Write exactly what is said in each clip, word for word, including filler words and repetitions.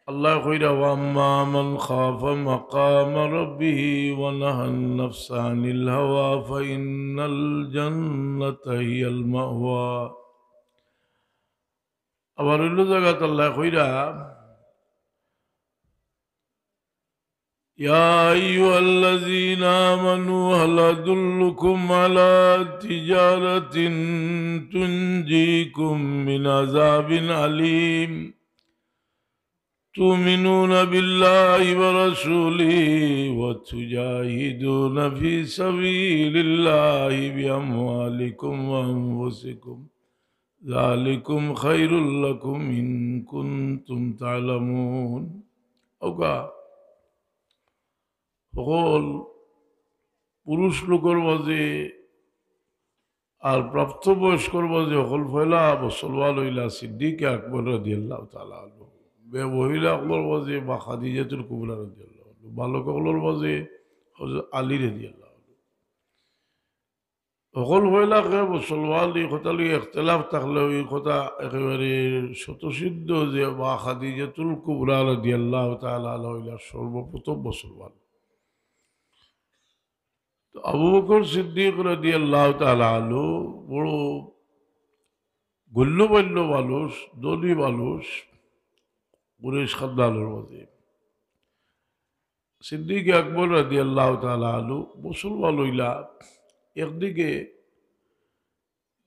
আল্লায় কইরা, "ওয়া আম্মা মান খাফা মাকামা রাব্বিহি ওয়া নাহান নাফসা আনিল হাওয়া ফাইন্নাল জান্নাতা হিয়াল মাওয়া।" আবার অইন্য জাগাত আল্লায় কইরা, "ইয়া আইয়ুহাল্লাযীনা আমানু হাল আদুল্লুকুম আলা তিজারাতিন তুনজীকুম মিন আযাবিন আলীম।" تؤمنون بالله ورسوله وتجاهدون في سبيل الله بأموالكم وأنفسكم ذلكم خير لكم إن كنتم تعلمون। অউকা হকল পুরুষ লোকর মাঝে আর প্রাপ্তবয়স্কর মাঝে হকল পয়লা মুসলমান অইলা সিদ্দিকে আকবর রাদিয়াল্লাহু তাআলা আনহু। বে-, মহিলা অকলর মাঝে মা খাদিজাতুল কুবরা রাদিয়াল্লাহু আনহা, বালক অকলর মাঝে হযরত আলী রাদিয়াল্লাহু আনহু। হকল পয়লা কে মুসলমান, ই কথা লইয়া ইখতিলাফ থাকলেও ই কথা একেবারে শতসিদ্ধ যে মা খাদিজাতুল কুবরা রাদিয়াল্লাহু তাআলা আনহা অইলা সর্বপ্রথম মুসলমান। তো আবু বকর সিদ্দিক রাদিয়াল্লাহু তাআলা আনহু বড় গণ্যমান্য মানুষ, ধনী মানুষ, কুরাইশ খানদানর মাঝে। সিদ্দিক আকবর রাদিয়াল্লাহু তাআলা আনহু মুসলমান অইলা, একদিকে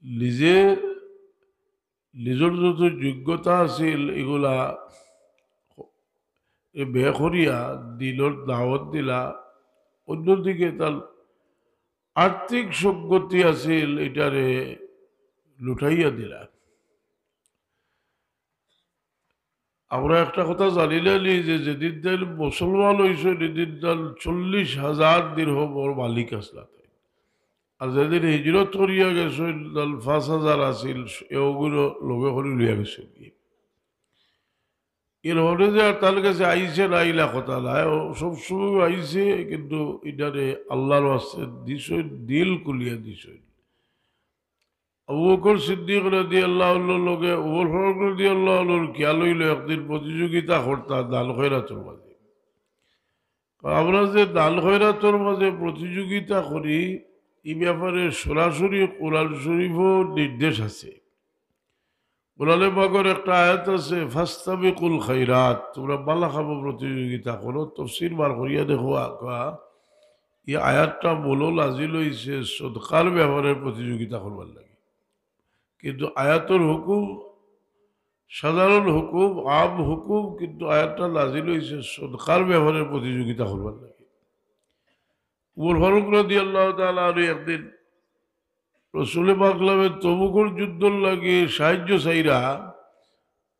নিজে নিজর যত যোগ্যতা আছিল, ইগুলা এ ব্যয় করিয়া দিনর দাওয়াত দিলা। অন্যদিকে তার আর্থিক সঙ্গতি আছিল, ইটারে লুটাইয়া দিলা। আমরা একটা কথা জানি না নি যে যেদিন তাইন মুসলমান অইছইন, এদিন তান চল্লিশ হাজার দিরহমর মালিক আছলা তাইন। আর যেদিন হিজরত করিয়া গেছইন, তান পাঁচ হাজার আছিল, এগুলো লগে করি লইয়া গেছইন। এর হনে যে আর তার কাছে আইছে না, ইলা কথা নায়, ও সবসময় আইছে, কিন্তু ইটারে আল্লাহর ওয়াস্তে দিছইন, দিল খুলিয়া দিছইন। আবু বকর সিদ্দিক রাদিয়াল্লাহু আনহুর লগে উমর ফারুক রাদিয়াল্লাহু আনহুর খিয়াল অইলো একদিন প্রতিযোগিতা করতা দান খয়রাতর মাঝে। কারণ আমরা যে দান খয়রাতর মাঝে প্রতিযোগিতা করি, ই ব্যাপারে সরাসরি কোরআন শরীফও নির্দেশ আছে। কোরআনে পাকর একটা আয়াত আছে, "ফাস্তাবিকুল খায়রাত", তোমরা বালা কামো প্রতিযোগিতা করো। তফসির বার করিয়া দেখো আকা, ই আয়াতটা মূল নাজিল অইছে সদকার ব্যাপারে প্রতিযোগিতা করবার লাগি। কিন্তু আয়াতর হুকুম সাধারণ হুকুম, আম হুকুম, কিন্তু আয়াতটা নাজিল অইছে সদকার ব্যাপারে প্রতিযোগিতা করবার লাগি। উমর ফারুক রাদিয়াল্লাহু তাআলা আনহু একদিন রসুলে পাক সাল্লামে তবুকর যুদ্ধর লাগি সাহায্য চাইরা,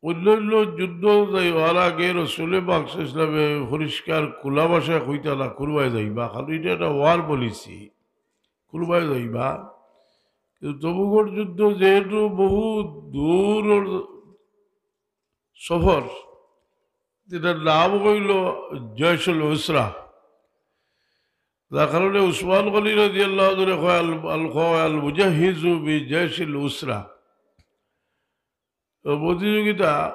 অন্যান্য যুদ্ধ যাইবার আগে রসুলে পাক সাল্লামে পরিষ্কার খোলা ভাষায় কইতা না, কুরবায় যাইবা, কারণ ইটা একটা ওয়ার পলিসি, কুরবায় যাইবা। কিন্তু তবুকর যুদ্ধ যেহেতু বহুত দূরর সফর, যেটার নাম অইলো জয়শুল উসরা, যার কারণে উসমান গনি রাদিয়াল্লাহু আনহুরে কয় আল, আল, কয় আল মুজাহিজু বি জয়শুল উসরা। তো প্রতিযোগিতা,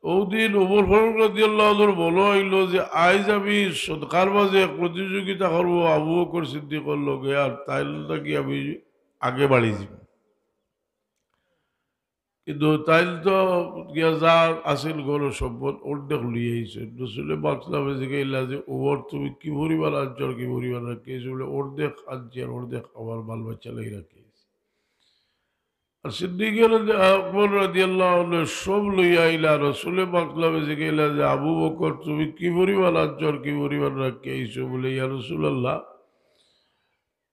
ওদিন উমর ফারুক রাদিয়াল্লাহু আনহুর মনো অইলো যে আইজ আমি সদকার মাঝে এক প্রতিযোগিতা করবো আবু বকর সিদ্দিকর লগে, আর তাইন থাকি আমি আগে বাড়ি যাইমু। কিন্তু তাইন তো গিয়া যা আছিল ঘরো সম্পদ অর্ধেক লইয়া আইছইন। রসুলে পাক সাল্লামে জিগাইলা যে, "উমর, তুমি কি পরিমাণ আনছো আর কি পরিমাণ রাখি আইছো?" বলে, "অর্ধেক আনছি আর অর্ধেক আমার বাল বাচ্চা লাগি রাখি আইছি।" আর সিদ্দিকে রাদি-, আকবর রাদিয়াল্লাহু আনহু সব লইয়া আইলা। রসুলে পাক সাল্লামে জিগাইলা যে, "আবু বকর, তুমি কি পরিমাণ আনছো আর কি পরিমাণ রাখি আইছো?" বলে, "ইয়া রাসূলুল্লাহ,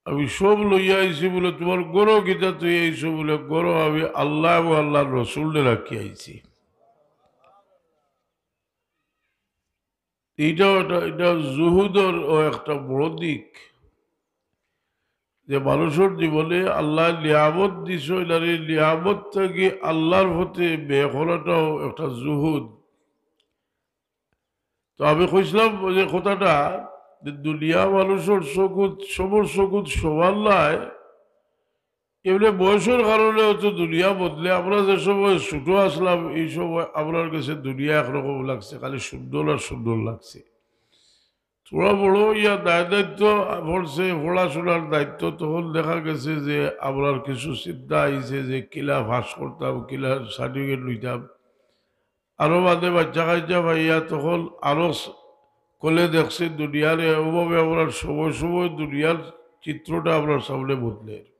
আমি সব লইয়া আইছি।" বলে, "তোমার ঘরো কিতা থইয়া আইছো?" বলে, "ঘরো আমি আল্লাহ এবং আল্লাহর রসুলরে রাখি আইছি।" এইটাও একটা, এটা জুহুদর ও একটা বড় দিক, যে মানুষর জীবনে আল্লায় নিয়ামত দিছইন, আর এই নিয়ামত থাকি আল্লাহর পথে ব্যয় করাটাও একটা জুহুদ। তো আমি কইছিলাম যে কথাটা, যে দুনিয়া মানুষর চকুত, সবর চকুত সমান নায়, এমনে বয়সর কারণে হয়তো দুনিয়া বদলে। আমরা যে সময় ছোট আছলাম, এই সময় আমরার গেছে দুনিয়া একরকম লাগছে, খালি সুন্দর আর সুন্দর লাগছে। থুড়া বড় অইয়া দায় দায়িত্ব পড়ছে, পড়াশোনার দায়িত্ব, তখন দেখা গেছে যে আমরার কিছু চিন্তা আইছে যে কিলা পাস করতাম, কিলা সার্টিফিকেট লইতাম। আরো বাদে বাচ্চা কাচ্চা পাইয়া তখন আরো স-, কলে দেখছে দুনিয়ারে, ওভাবে আমরার সময় সময় দুনিয়ার চিত্রটা আমরার সামনে বদলের।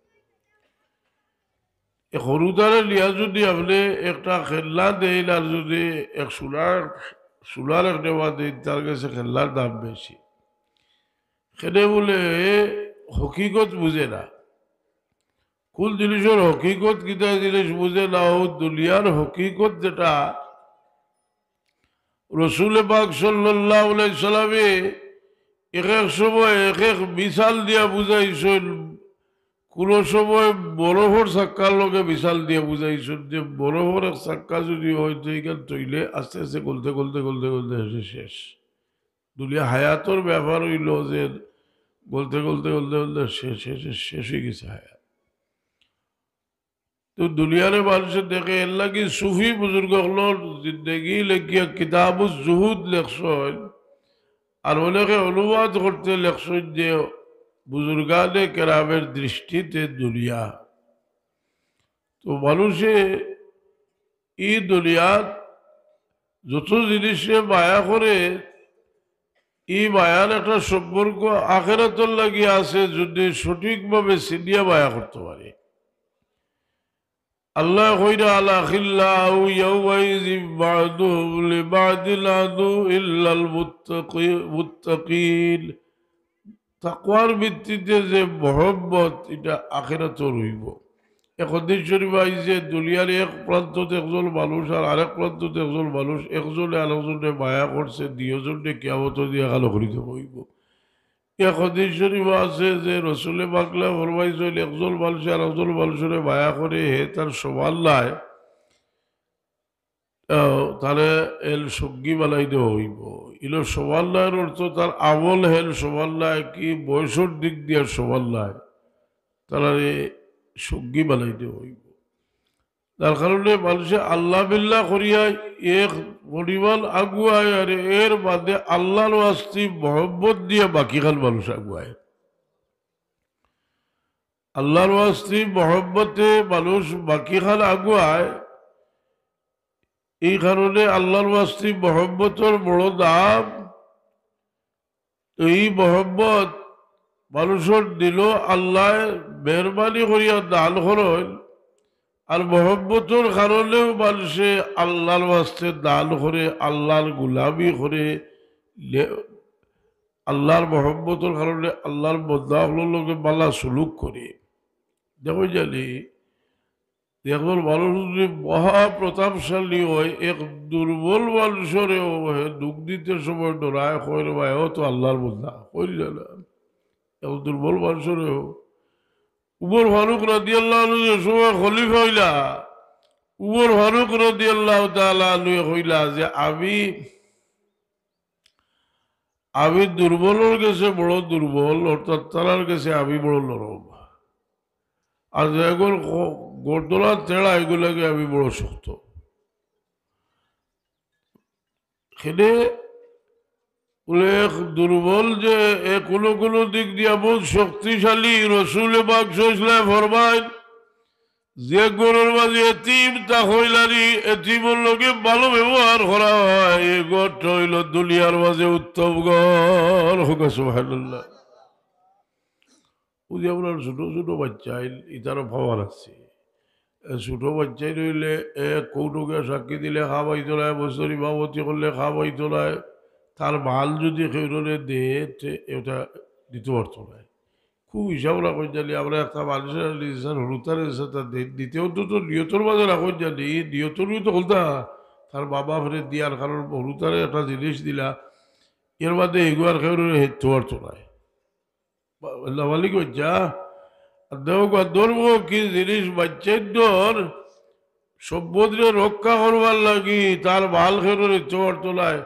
এক হুরুতারে নিয়া যুদি আপনে একটা খেলনা দেইন আর যুদি এক সোনার, সোনার এক নেওয়া দেইন, তার গেছে খেলনার দাম বেশি। কেনে বুলে হকিকত বুঝে না। কুন জিনিসর হকিকত কিতা জিনিস বুঝে না, অউ দুনিয়ার হকিকত যেটা রসুলে পাক সাল্লাল্লাহু আলাইহি সাল্লামে এক এক সময় এক এক মিসাল দিয়া বুঝাইছইন। কুনু সময় বরফর চাক্কার লগে মিসাল দিয়া বুঝাইছইন যে বরফর এক চাক্কা যুদি অয় তো ইখান তইলে আস্তে আস্তে গলতে গলতে গলতে গলতে শেষে শেষ। দুনিয়া হায়াতর ব্যাপার অইলো যে গলতে গলতে গলতে গলতে শেষ, শেষ, শেষ অইগেছে হায়াত। তো দুনিয়ারে মানষে দেখে, এরলাগি সুফি বুজুর্গ অকলর জিন্দেগি লেখিয়া কিতাবুজ জুহুদ লেখছইন, আর অনেকে অনুবাদ করতে লেখছইন যে বুজুর্গানে কেরামের দৃষ্টিতে দুনিয়া। তো মানষে ই দুনিয়াত যত জিনিসে মায়া করে, ই মায়ার একটা সম্পর্ক আখেরাতর লাগি আছে, যুদি সঠিকভাবে চিনিয়া মায়া করতে পারে। আল্লায় কইরা, "আল আখিল্লাউ ইয়াউমাইযিন বা'দুহুম লিবা'দিন আদু ইল্লাল মুত্তাকি-, মুত্তাকিন।" তাকওয়ার ভিত্তিতে যে মহব্বত, ইটা আখেরাতও রইবো। এক হাদিস শরীফ আইছে, দুনিয়ার এক প্রান্তত একজন মানুষ আর আরেক প্রান্তত একজন মানুষ, একজনে আরেকজনরে মায়া করছে, দুইওজনরে কিয়ামতর দিন কালো করি দেওয়া অইবো। এক হাদিস শরীফ আছে যে রসুলে পাকে ফরমাইছইন, একজন মানষে আরেকজন মানষরে মায়া করে, হে তার সমান নায়, আহ, তারে এর সঙ্গী বানাই দেওয়া অইবো। ইলো সমান নায়র অর্থ তার আমল হেন সমান নায়, কি বয়সর দিক দিয়া সমান নায়, তারে সঙ্গী বানাই দেওয়া অইবো। যার কারণে মানষে আল্লাহ বিল্লাহ করিয়া এক পরিমাণ আগুয়ায়, আর এর বাদে আল্লাহর ওয়াস্তে মহব্বত দিয়া বাকিখান মানুষ আগুয়ায়। আল্লাহর ওয়াস্তে মহব্বতে মানুষ বাকিখান আগুয়ায়। এই কারণে আল্লাহর ওয়াস্তে মহব্বতর বড় দাম। তো ই মহব্বত মানষর দিলো আল্লায় মেহেরবানি করিয়া দান করইন। আর মহব্বতর কারণেউ মানষে আল্লাহর ওয়াস্তে দান করে, আল্লাহর গোলামি করে, লে-, আল্লাহর মহব্বতর কারণে আল্লাহর বন্দা অকলর লগে ভালা সুলুক করে। দেখো জানি, একজন মানুষ যুদি মহা প্রতাপশালী অয়, এক দুর্বল মানষরেও হে দুখ দিতে সময় ডরায়, কয়, "রে ভাই, ও তো আল্লাহর বন্দা", কইল না? এক দুর্বল মানষরেও। উমর ফারুক রাদিয়াল্লাহু আনহু যে সময় খলিফা অইলা, উমর ফারুক রাদিয়াল্লাহু তাআলা আনহু কইলা যে, "আমি, আমি দুর্বলর গেছে বড় দুর্বল, অর্থাৎ তারার গেছে আমি বড় নরম।" আর যেগর গ-, গর্দনা তেড়া, এগুলাকে আমি বড় শক্ত। সেনে বুলে এক দুর্বল যে এ কোনো কোনো দিক দিয়া বহুত শক্তিশালী, রসুলে পাক সাল্লাল্লাহু আলাইহি ওয়াসাল্লাম ফরমাইন, যে ঘরর মাঝে এতিম তা হইলানি, এতিমর লগে ভালো ব্যবহার করা হয়, এ ঘরটা অইলো দুনিয়ার মাঝে উত্তম ঘর। হোক সুবহানাল্লাহ। ওই যে আমরা ছোট ছোট বাচ্চাইন, ইতারও পাওয়ার আছে। এ, ছোট বাচ্চাইন অইলে এ কৌটুকে সাক্ষী দিলে খাবাইতো নায়, বছর ইমামতি করলে খাবাইতো নায়। তার মাল যুদি কেউরে দে, তে এটা দিতো পারতো নায়। খুব হিসাব রাখইন জানি, আমরা একটা মানুষরে দিছার, হুরুতারে দিছার, তার দে-, দিতে অন্তত নিয়তর মাঝে রাখইন জানি, নিয়তর নিয়ত হলতা, তার বাবা ফেরত দিয়ার কারণ হুরুতারে একটা জিনিস দিলা, এর বাদে এগু আর কেউরে হেততে পারতো নায়। বা-, আল্লাহ মালিক বাচ্চা, আর দেখো গো, ধর্ম কি জিনিস, বাচ্চাইন্তর সম্পদরে রক্ষা করবার লাগি, তার মাল কেউরে দিতো পারতো নায়,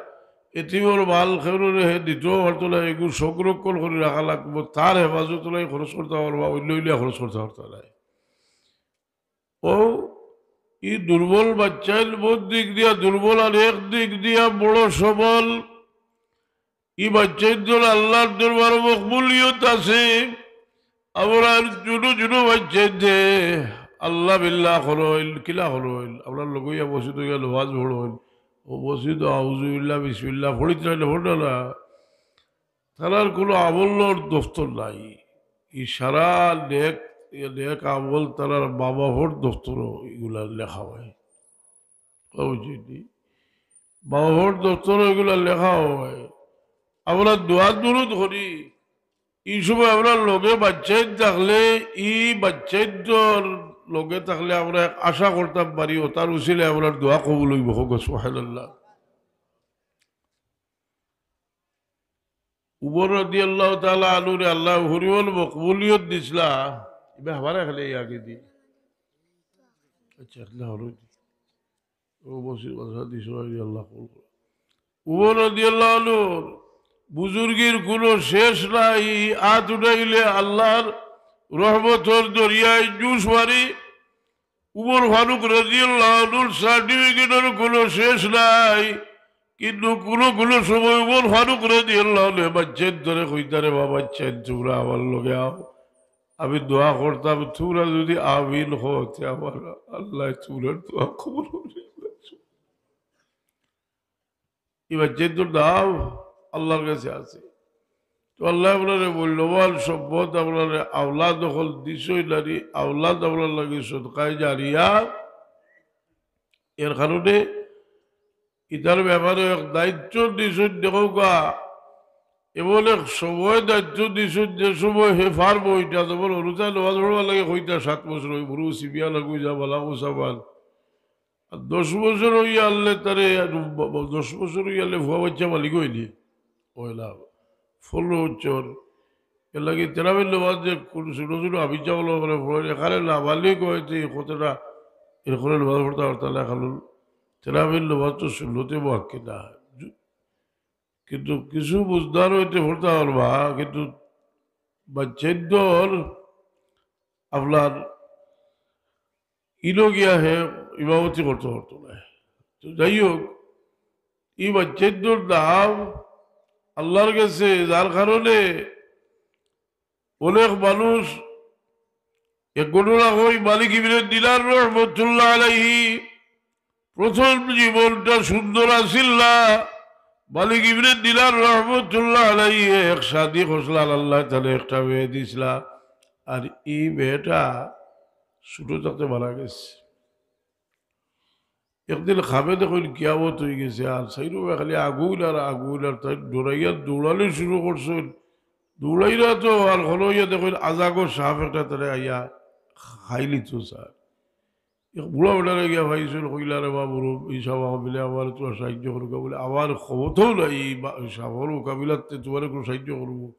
এতিমর মাল কেউরে হে দিতো পারতো নায়, এগু সংরক্ষণ করি রাখা লাগবো, তার হেফাজত লাগি খরচ করতা পারবা, অইলে অইলে খরচ করতা পারতা নায়। ও, ই দুর্বল বাচ্চাইন বহুত দিক দিয়া দুর্বল, আর এক দিক দিয়া বড় সবল। ই বাচ্চাইন্তর আল্লার দরবারো মকবুলিয়ত আছে। আমরার ছোট ছোট বাচ্চাইন্তে আল্লাহ বিল্লাহ করইন, কিলা করইন, আমরার লগে অইয়া মসজিদো গিয়া নমাজ পড়ইন, ও মসজিদো আউযুবিল্লাহ, বিসমিল্লাহ পড়িতরা, পড়রা না। তারার কোনো আমলর দফতর নাই। ই সারা নেক, নেক আমল তারার মা বাপর দফতরো ইগুলা লেখা অয়। বুঝছইন নি? মা বাপর দফতরো ইগুলা লেখা অয়। আমরা দোয়া দুরুদ করি, ই সময় আমরার লগে বাচ্চাইন থাকলে, ই বাচ্চাইন্তর লগে থাকলে আমরা এক আশা করতাম পারি, অতার উসিলায় আমরার দোয়া কবুল অইবো। কউক্কা সুবহানাল্লাহ। উমর রাদিয়াল্লাহু তাআলা আনহুরে আল্লায় পরিমাণ মকবুলিয়ত দিছলা। ইবা হামারে খালি আগে দি। আচ্ছা, আল্লাহ হলো দি। ও বসির বাদশাহ দিছলা, আল্লাহ কবুল করো। উমর রাদিয়াল্লাহু আনহুর বুজুর্গির কোনো শেষ নাই। আত উঠাইলে আল্লার রহমতর দরিয়ায় জুশ মারি। উমর ফারুক রাদিয়াল্লাহু আনহুর সার্টিফিকেটর কোনো শেষ নাই, কিন্তু কোনো কোনো সময় উমর ফারুক রাদিয়াল্লাহু আনহু বাচ্চাইন্তরে কইতা রে, "বাবা, বাচ্চাইন, তুমরা আমার লগে আও, আমি দোয়া করতাম, তুমরা যুদি আমিন কও, তে আমার আল্লায় তুমরার দোয়া কবুল করি।" ই বাচ্চাইন্তর দাম আল্লার কাছে আছে। তো আল্লায় আমরারে মূল্যবান সম্পদ, আমরারে আওলাদ অকল দিছইন, আর ই আওলাদ আমরার লাগি সদকায়ে জারিয়া। এর কারণে ইতার ব্যাপারে এক দায়িত্ব দিছইন, দেখউক্কা, এমন এক সময় দায়িত্ব দিছইন, যে সময় হে পারবো ইটা, যেমন হুরুতায় নমাজ পড়বার লাগি কইতা, সাত বছর অই, হুরু সিবিয়া লাগু যা, বালা মুসাফান। আর দশ বছর অইয়া আনলে তারে, আর ব-, ব-, দশ বছর অইয়া আনলে ফুয়া বাচ্চা মালিক অয়নি? অয় না। পনরো বছর। এর লাগি তেরাবির নমাজ যে কোন ছোট ছোট হাফিজ সাব অকলে পড়ইন, এখানে নাবালিগ অইতে ই কথাটা, এর করে নমাজ পড়তা পারতা না, কারণ তেরাবির নমাজ তো সুন্নতে মুআক্কাদা। কিন্তু কিছু বুঝদার অইতে পড়তা পারবা, কিন্তু বাচ্চাইন্তর আপনার ইনো গিয়া হে ইমামতি করতে পারতো না। তো যাই হোক, ই বাচ্চাইন্তর দাম আল্লার গেছে, যার কারণে অনেক মানুষ, এক ঘটনা কই, মালিক ইবনে দিনার রহমতুল্লাহ আলাইহি প্রথম জীবনটা সুন্দর আছিল না। মালিক ইবনে দিনার রহমতুল্লাহ আলাইহি এক শাদি করছলা, আল্লায় তারে একটা মেয়ে দিছলা, আর ই মেয়েটা ছোট থাকতে মারা গেছে। একদিন খাবে দেখইন কিয়ামত অইগেছে, আর চাইরোবায় খালি আগুইন আর আগুইন, আর তাইন ডরাইয়া দৌড়ানি শুরু করছইন। দৌড়াইরা তো আর হনো অইয়া দেখইন আজাগর সাপ একটা তারে আইয়া খাইলিতো চায়। এক বুড়া বেটারে গিয়া পাইছইন, কইলা, "রে বা মুরব্বি সাব, আমারে তুমরা সাহায্য করউক্কা।" বলে, "আমার ক্ষমতাও নাই ই বা-, ই সাপর মোকাবিলাতে তুমারে কুনু সাহায্য করমু।"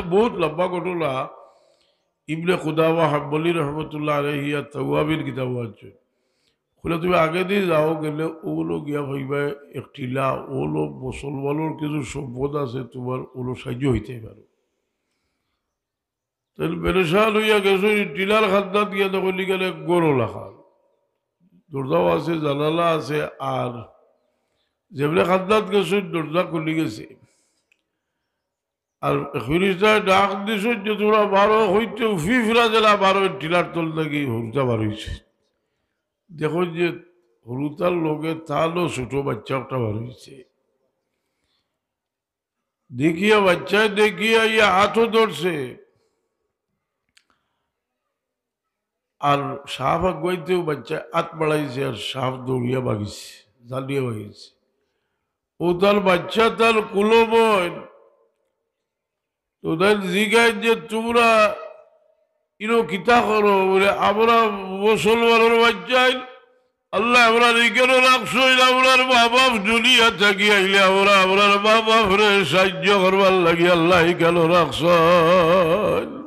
বহুত লম্বা ঘটনা। ইবনে কুদামা হাম্বলি রহমতুল্লাহ আলাইহি আর তাওয়াবিন কিতাবো আনছইন। কইলা, "তুমি আগেদি যাও, গেলে অগুলো গিয়া পাইবায় এক টিলা, অগুলো মুসলমানর কিছু সম্পদ আছে, তুমার অগুলো সাহায্য অইতে পারে।" তাইন পেরেশান অইয়া গেছইন, টিলার কান্দাত গিয়া দেখইন ইখান এক ঘরর লাখান। দরজাও আছে, জানালা আছে, আর যেমনে কান্দাত গেছইন, দরজা খুলি গেছে। আর ফিরিস্তায় ডাক দিছইন যে, "তুমরা বারো।" অইতে ফিফরা যেলা বারইন, টিলার তল থাকি হুরুতা বার অইছে। দেখইন যে হুরুতার লগে তানও ছোট বাইচ্চা একটা বার অইছে। দেখিয়া, বাইচ্চায় দেখিয়া ইয়া আতো ধরছে। আর সাপ আগুয়াইতেউ বাইচ্চায় আত বাড়াইছে আর সাপ দৌড়িয়া ভাগিছে, জালিয়া ভাগিছে। অউ তার বাইচ্চা তার কুলো বইন, তো তাইন জিগাইন যে, "তুমরা ইনো কিতা করো?" বলে, "আমরা মুসলমানর বাইচ্চাইন, আল্লায় আমরারে ইখানো রাখছইন, আমরার মা বাপ দুনিয়া থাকি আইলে আমরা, আমরার মা বাপরে সাহায্য করবার লাগি আল্লায় ইখানো রাখছইন।"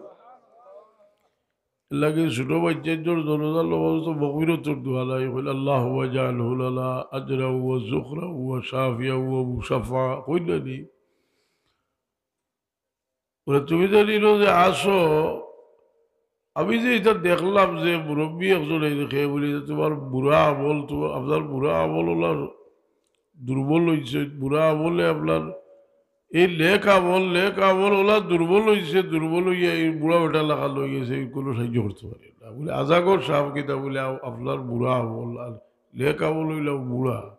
এর লাগি ছোট বাইচ্চাইন্তর জানাজার নামাজো তো মাগফিরাতর দোয়া নাই, কইলা, "আল্লাহুম্মা ইজআলহু লানা আজরাও ওয়া যুখরাও ওয়া শাফিয়াও ওয়া মুশাফফা।" কইলা নি? বলে, "তুমি জানি না যে আসো, আমি যে ইটা দেখলাম যে মুরব্বী একজন এই দেখে বলি যে, "তোমার বুরা আমল, তোমার, আপনার বুরা আমল ওলা দুর্বল অইছে, বুরা আমলে আপনার এই নেক আমল, নেক আমল ওলা দুর্বল অইছে, দুর্বল অইয়া এই বুড়া বেটা লাখান অইগেছে, এই কুনু সাহায্য করতে পারে না।" বলে, "আজাগর সাব কিতা?" বলে, "আ-, আপনার বুরা আমল আর নেক আমল অইলা বুড়া।"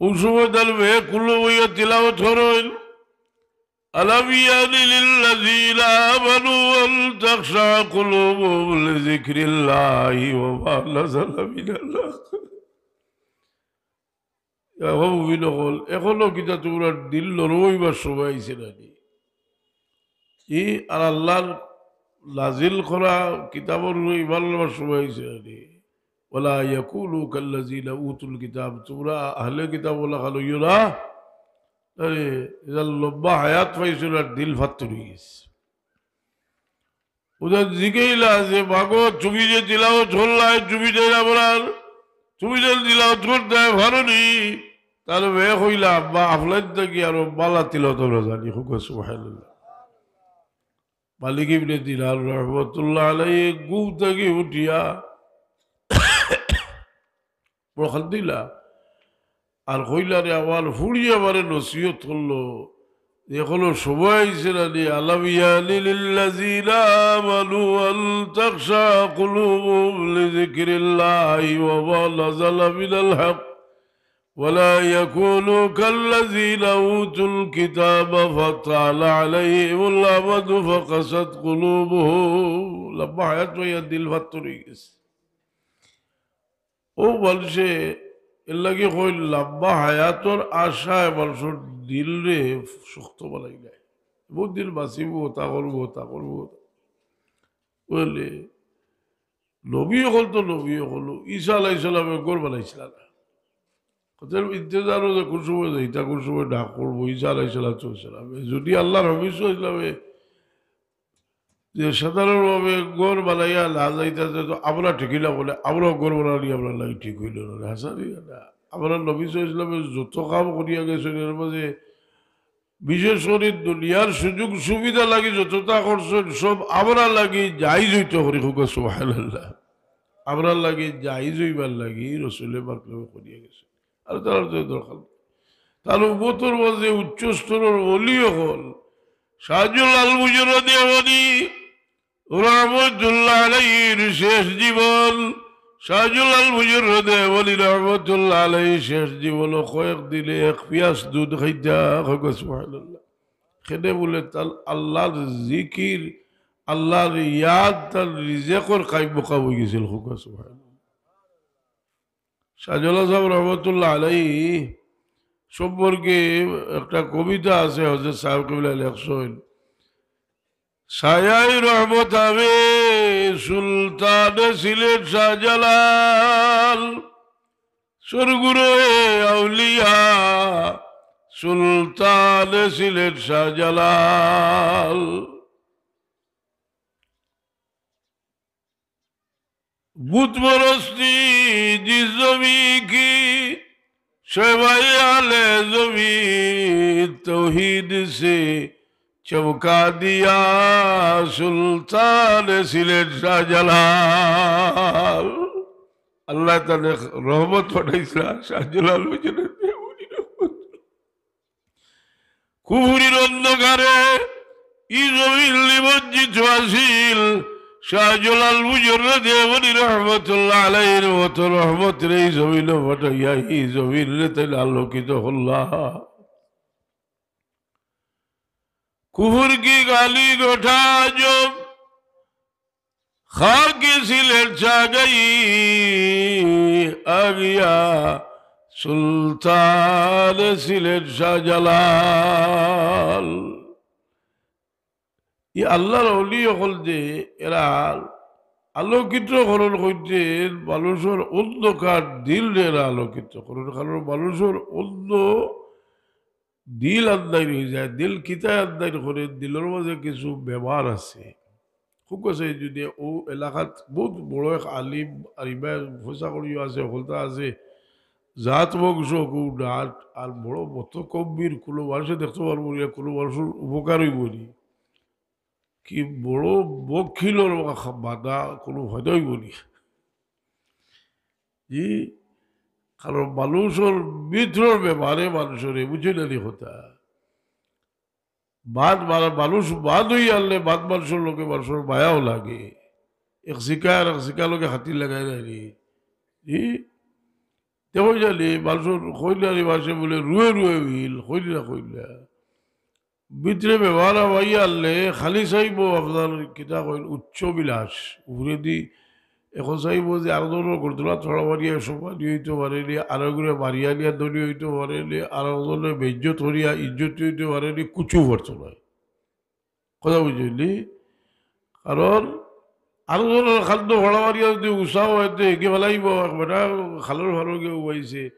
অউ সময় তার মেয়ে কুলো বইয়া তিলাওয়াত করইন, "ألم يأن للذين آمنوا أن تخشع قلوبهم لذكر الله وما نزل من الحق।" ও মুমিন অকল, এখনো কিতা তুমরার দিল নরম অইবার সময় আইছে না নি? ই আর আল্লাহর নাজিল করা কিতাবর উপরে ঈমান আনবার সময় আইছে না নি? "ولا يكونوا كالذين أوتوا الكتاب।" তুমরা আহলে কিতাব অকল অইও না। আরে, এরা লম্বা হায়াত পাইছইন আর দিল ফাত্তর অইগেছে। ওদের জিগাইলা যে, "মাগো, তুমি যে তিলাওয়াত করলায়, তুমি যে আমরার, তুমি যে তিলাওয়াত করতায় পারো নি?" তার মেয়ে কইলা, "আব্বা, আফলাইন থাকি আরো বালা তিলাওয়াত আমরা জানি।" কউক্কা সুবহানাল্লাহ। মালিক ইবনে দিনার রহমতুল্লাহ আলাইহি ঘুম থাকি উঠিয়া বড় কান্দিলা। আর কইলা, "রে, আমার ফুড়ি আমারে নসিহত করলো, এখনো সময় আইছে না নি, ألم يأن للذين آمنوا أن تخشع قلوبهم لذكر الله وما نزل من الحق ولا يكونوا كالذين أوتوا الكتاب فطال عليهم الأمد فقست قلوبهم।" লম্বা হায়াত পাইয়া দিল ফাত্তর অইগেছে। ও মানষে এর লাগি কইন, লম্বা হায়াতর আশায় মানষর দিলরে শক্ত বানাই নেয়। বউত দিন বাঁচিবো, তা করবো, তা করবো। বুঝলে, নবী অকল তো নবী অকল, ঈসা আলাইহিস সালামে ঘর বানাইছিলা না। কত ইন্তেজারও যে কোন সময় যাইতা, কোন সময় ডাক করবো ঈসা আলাইহিস সালাতু ওয়াস সালামে। যদি আল্লাহর নবী সাল্লাল্লাহু আলাইহি ওয়াসাল্লামে যে সাধারণভাবে ঘর বানাইয়া না যাইতা, তো আমরা ঠিকই না বলে, আমরাও ঘর বানানি আমরার লাগি ঠিক অইলো না, হাছা নি না? আমরার নবী সাল্লাল্লাহু আলাইহি ওয়াসাল্লামে যত কাম করিয়া গেছইন, এর মাঝে বিশেষ করি দুনিয়ার সুযোগ সুবিধা লাগি যততা করছইন, সব আমরার লাগি জায়েজ অইতো করি, কউক্কা সুবহানাল্লাহ। আমরার লাগি জায়েজ অইবার লাগি রসুলে পাক নবী করিয়া গেছইন। আর তার তো দরকার নাই। তার উম্মতর মাঝে উচ্চ স্তরর ওলি অকল, শাহজালাল মুজাররদে ইয়ামানি রহমতুল্লাহ আলাইহির শেষ জীবন, শাহজালাল মুজাররদে ইয়ামানি রহমতুল্লাহ আলাইহির শেষ জীবন, কয়েক দিনে এক পিয়াস দুধ খাইতা, কউক্কা সুবহানাল্লাহ। কেনে বুলে তার আল্লাহর জিকির, আল্লাহর ইয়াদ তার রিজেকর কায়েম মাকাম অইগেছিল, কউক্কা সুবহানাল্লাহ। শাহজালাল সাহেব রহমতুল্লাহ আলাইহি সম্পর্কে একটা কবিতা আছে, হযরত সাহেব কিবলা লেখছইন, "ছায়ায় রহমত হবে সুলতান সিলেট শাহজালাল, সরগুরু আউলিয়া সুলতান সিলেট শাহজালাল।" بت پرستی جس زمین کی، شیوائے اہل زمین توحید سے چمکا دیا سلطان سلیٹ شاہ جلال۔ আল্লাহ তাআলা রহমত পাঠাইছিলা শাহজালাল হুজুরের দেওয়ানি রহমত। কুফরির অন্ধকারে ই জমিন নিমজ্জিত আছিল। শাহজালাল মুজাররদে ইয়ামানি রহমতুল্লাহ আলাইহির মতো রহমতরে ই জমিনো পাঠাইয়া ই জমিনরে তাইন আলোকিত করলা। کفر کی کالی گھٹا جو خاک سلیٹ چھا گئی، آ گیا سلطان سلیٹ شاہ جلال۔ ই আল্লাহর অলি অকল যে এরা আলোকিত করইন কইতে মানুষর অন্ধকার দিলরে এরা আলোকিত করইন, কারণ মানুষর অন্ধ দিল আন্দাইর অইযায়। দিল কিতায় আন্দাইর করে? দিলর মাঝে কিছু বেমার আছে। খুব আছে যদি ও এলাকাত বহুত বড় এক আলিম আর ইমাম ফয়সা করিও আছে, হকলতা আছে, জাত বংশ কেউ ডাট আর বড় মতকব্বির, কোনো মানুষে দেখতে পারবো না, কোনো মানুষর উপকার অইবো নি। কি বড় বকিলর বাধা, কোনো ফায়দা অইবো নি। জি, কারণ মানুষর ভিতরর বেমারে মানুষরে বুঝে না নি কথা। বাদ মারা-, মানুষ বাদ অইয়া আনলে বাদ মানুষর লগে মানুষর মায়াও লাগে। এক শিকা আর এক শিকা লগে খাতির লাগাই না নি। জি, দেখো জানি মানুষর কইলা রে মাসে বলে রুয়ে রুয়ে বিল, কইলি না কইলা। ভিতরে বেমার অইয়া আনলে খালি চাইবো আপনার কিতা কইল উচ্চ বিলাস। উপরেদি এখন চাইবো যে আরো ধরনের গর্দনা থড়া মারিয়া সম্মানী অইতো পারে নি, আরো করে মারিয়া নিয়া ধনী অইতো পারে নি, আরো ধরনের বেইজ্জত করিয়া ইজ্জতি অইতো পারে নি, কুচু করতো নায়। কথা বুঝলি? কারণ আরো ধরনের খাদ্য থড়া মারিয়া যদি উষা হয়, তো এগিয়ে ফেলাইবো, এক বেটা খালর ফারো গিয়ে উবাইছে,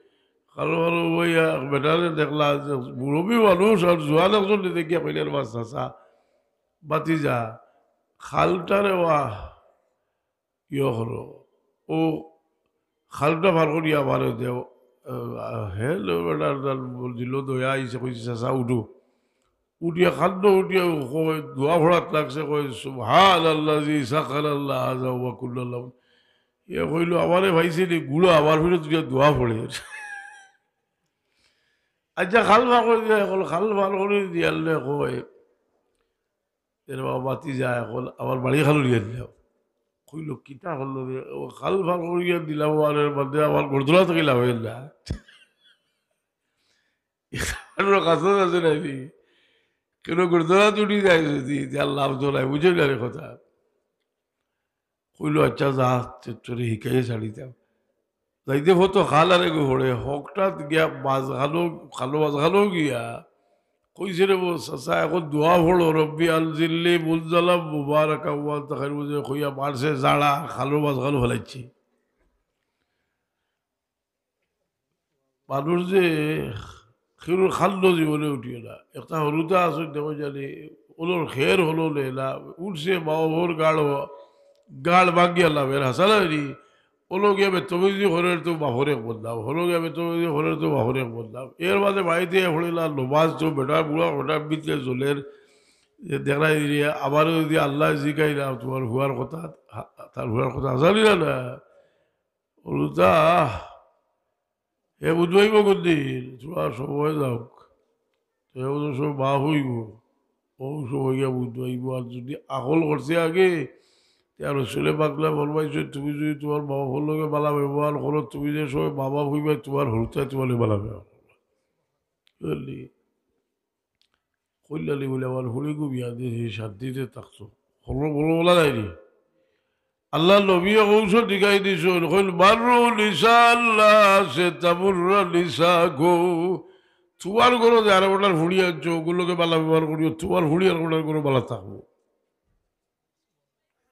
খালর ফারো উবাইয়া এক বেটারে দেখলা যে মুরব্বী মানুষ আর জোয়ান একজন দেখিয়া কইলে, "আর বাস চাচা, বাতি যা, খালটারে ওয়া ইয়ে করো, ও খালটা ফার করিয়া আমারে দেও।" আহ, হে লো বেটার তার দিলো দয়া আইছে, কইছে, "চাচা উঠো।" উঠিয়া খাদ্য উঠিয়া কয়, দোয়া ফড়াত লাগছে, কয়, "সুবহানাল্লাযী সাখারাল্লাহ হাযা ওয়া কুল্লা লাহু।" ইয়ে কইলো, "আমারে পাইছে নি গুড়া, আমার ফিরে তুই দোয়া ফড়ে।" আচ্ছা, খাল ফার করে দিয়া, এখন খাল ফার করে দিয়ালে কয়, এর বাবা বাতি যায়, এখন আমার বাড়ি খালো নিয়ে দিলাম। কইলো, "কিতা করলো রে? ও খাল ফার করিয়া দিলাম, আর এর মধ্যে আমার গর্দনা থেকে লাভ হইল না।" এখানে কাছে আছে নাকি? কেন গর্দনা তুলি যায় যদি, যে আর লাভ তো নাই, বুঝে না রে কথা। কইলো, "আচ্ছা যা, তে তোরে হিকাইয়া ছাড়ি দাও।" যাইতে ফতো খাল আরে গো হড়ে, হকটাত গিয়া মাঝখানো, খালো মাঝখানো গিয়া, কইছে রে বো, "চাচা, এখন দোয়া পড়ো, রব্বি আনজিলনি মুনজালাম মুবারাকাম ওয়া আনতা খাইরুল মুনজিলিন" কইয়া মারছে জাড়া, খালো মাঝখানো ফেলাইছে। মানুষ যে খেরুর খাদ্য জীবনে উঠিয়ে না। একটা হরুতা আছে, দেখো জানি, ওলোর খের হলো লেলা, উঠছে মা বাবার গাড়, গাড় বাগিয়া লাভের হাসালারি, ওলো গিয়া বেতমিজি ঘরের তো বাপর এক বদনাম, হলো গিয়া বেতমিজি ঘরের তো বাপর এক বদনাম। এর মাঝে বাড়িতে পড়িলা নমাজ তো বেটা বুড়া বেটা বিতে জ্বলের, যে দেখলাই দিলে আবারও যদি আল্লাহ জিকাই না, তোমার হুয়ার কথা, তার হুয়ার কথা হাসালি না, না। হরুতা, হে বুঝবাইব কোনদিন? তোরা সময় যাওক, তে ও তো সব মা হইব, ও সময় গিয়া বুঝবাইব। আর যদি আকল করছে আগে, তে আর রসুলে পাকলা ফরমাইছে, "তুমি যদি তোমার মা বাপর লগে বালা ব্যবহার করো, তুমি যে সময় মা বাপ হইবায়, তোমার হরুতায় তোমার লগে বালা ব্যবহার করবা।" বুঝলি? কল্যাণী বলে আমার হুড়ি ঘুমিয়া দিয়ে শান্তিতে থাকতো। হলো বলো বলা যায়নি। আল্লাহ নবী কৌশল দিখাই দিছইন, কইল, "মারু নিসা আল্লাহ সে তামুররা নিসা গো।" তোমার ঘরো যে আরো বেটার ফুড়ি আনছো, ওগুলোকে বালা ব্যবহার করিও, তোমার ফুড়ি আর বেটার ঘরো বালা থাকবো।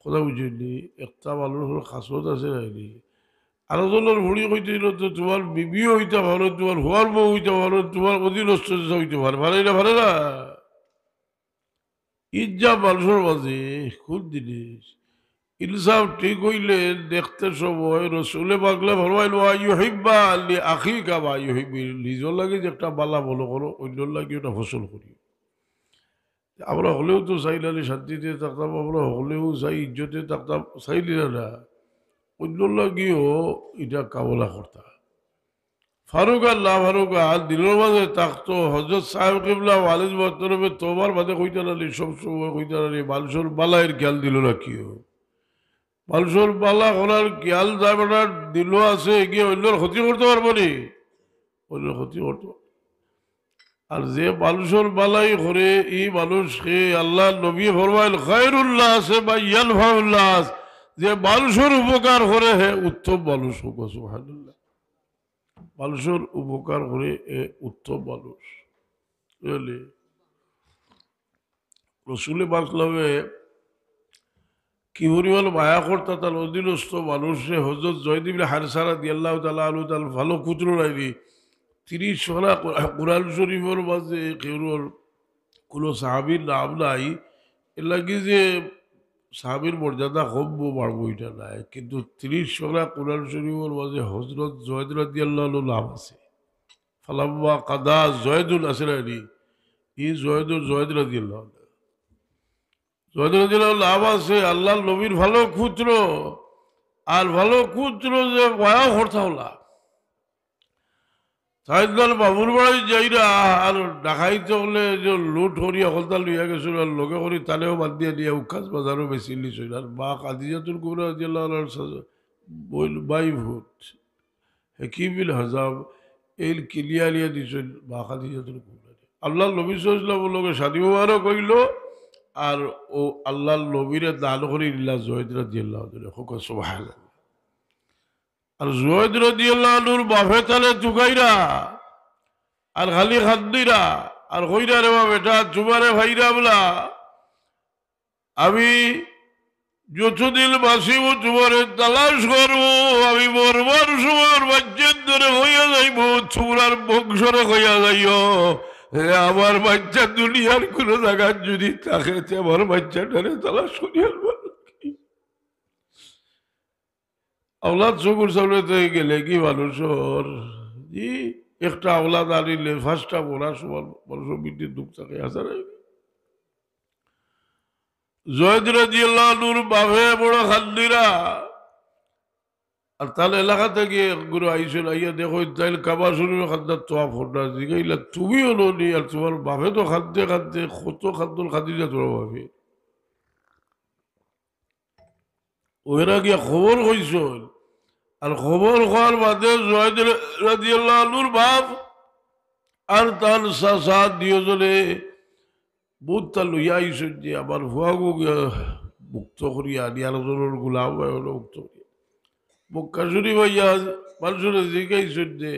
কথা বুঝলি? একটা মানুষর খাসলত আছে নাইনি? আরো জনের ফুড়ি কইতে গেলে তো তোমার বিবিও হইতে পারে, তোমার হুয়ার বউ হইতে পারে, তোমার অধীনস্থ হইতে পারে, পারে না, পারে না? ইজ্জা মানুষর মাঝে কোন জিনিস? ইনসাফ ঠিক হইলে দেখতে সময় রসুলে পাকলে ফরমাইল, "ওয়া ইউহিব্বা লি আখিকা মা ইউহিব্বু", নিজর লাগি যে একটা বালা মনে করো, অন্যর লাগি ওটা ফসল করি। আমরা হলেও তো চাই নানি শান্তিতে থাকতাম, আমরা হলেও চাই ইজ্জতে থাকতাম, চাইলি না না? অন্যর লাগিও এটা কামনা করতা। ফারুক আর না ফারুক আর দিলর মাঝে থাকতো। হজরত সাহেব কিবলা ওয়ালিদ মোহতরমে তোমার মাঝে কইতা নানি, সব সময় কইতা নানি, মানুষর বালাইর খেয়াল দিল রাখিও। মানুষর বালা করার খেয়াল যায় বেটার দিল আছে, এগিয়ে অন্যর ক্ষতি করতে পারবো নি? অন্যর ক্ষতি করতে পারবো। আর যে মানুষর বালাই করে, এই মানুষকে আল্লাহর নবী ফরমাইল, "খায়রুন নাসি মান ইয়ানফাউন নাস", যে মানুষর উপকার করে, হে উত্তম মানুষ। হোক সুবহানাল্লাহ। মানুষর উপকার করে, এ উত্তম মানুষ। বুঝলি? রসুলে পাক সাল্লামে কি পরিমাণ মায়া করতা তার অধীনস্থ মানুষরে। হজরত জয়দ ইবনে হারসা রাদিয়াল্লাহু তাআলা আনহু তার ভালো পুত্র নাইনি, তিরিশ পারা কো-, কোরআন শরীফর মাঝে কেউর কোনো সাহাবীর নাম নাই। এর লাগি যে সাহাবীর মর্যাদা কমবো বাড়বো এটা নাই, কিন্তু তিরিশ পারা কোরআন শরীফর মাঝে হজরত জয়দ রাদিয়াল্লাহু আনহু নাম আছে। ফালাম্মা কাদা জয়দুন আছে নানি, ই জয়দুন জয়দ রাদিয়াল্লাহু আনহু। জয়দ রাদিয়াল্লাহু আনহুর নাম আছে আল্লাহর নবীর ভালো পুত্র, আর ভালো পুত্র যে বয়া করতাওলা। তাইন তান বাবুর বাড়ি যাইরা আর ডাকাইত অকলে যে লুট করি হকলতা লইয়া গেছইন, আর লগে করি তানেও বান্ধিয়া নিয়া উকাস বাজারো বেচিলিছইন। আর মা খাদিজাতুল কুবরা রাদিয়াল্লাহু আনহার সাথে বইন, ভাই ফুত, হাকিম বিন হিজাম, এইন কিনিয়া আনিয়া দিছইন মা খাদিজাতুল কুবরারে। আল্লাহর নবী সাল্লাল্লাহু আলাইহি ওয়াসাল্লামর লগে শাদী মুবারক অইলো, আর অউ আল্লাহর নবীরে দান করি দিলা জয়দ রাদিয়াল্লাহু আনহুরে। কউক্কা সুবহানাল্লাহ। আর জয়দ রাদিয়াল্লাহু আনহুর বাপে তারে তুকাইরা, আর খালি কান্দিরা, আর কইরা, "রে বা বেটা, তুমারে পাইরাম না, আমি যতদিন বাঁচিমু তুমারে তালাশ করমু, আমি মরবার সময় আমার বাইচ্চার ধরে কইয়া যাইমু, তুমরার বংশরে কইয়া যাইও, হে আমার বাইচ্চা দুনিয়ার কুনু জাগাত যুদি থাকে, তে আমার বাইচ্চাটারে তালাশ করিয়া আনবার লাগি।" আওলাদ সবুর সামনে তো গেলে কি মানুষর, জি, একটা আওলাদ আনিলে পাঁচটা মরার সমান মানুষর ভিতরে দুঃখ থাকে, আছে না? জয়দ রাদিয়াল্লাহু আনহুর বাপে বড় কান্দিরা, আর তান এলাকা থাকি এক গুরু আইছইন, আইয়া দেখইন তাইন কাবা শরীফর কান্দাত তওয়াফ কররা, জিগাইলা, "তুমি অনো নি, আর তুমার বাপে তো কান্দতে কান্দতে কত কান্দন কান্দিলা তুমার বাপে।" অউ এরা গিয়া খবর কইছইন। আর খবর কওয়ার বাদে জয়দ রাদিয়াল্লাহু আনহুর বাপ আর তান চাচা দুইওজনে বউততা লইয়া আইছইন যে আমার ফুয়াগু গিয়া মুক্ত করিয়া আনি, আর জনর গোলাম অইয়া মুক্ত করিয়া। মক্কা শরীফ আইয়া মানষরে জিগাইছইন যে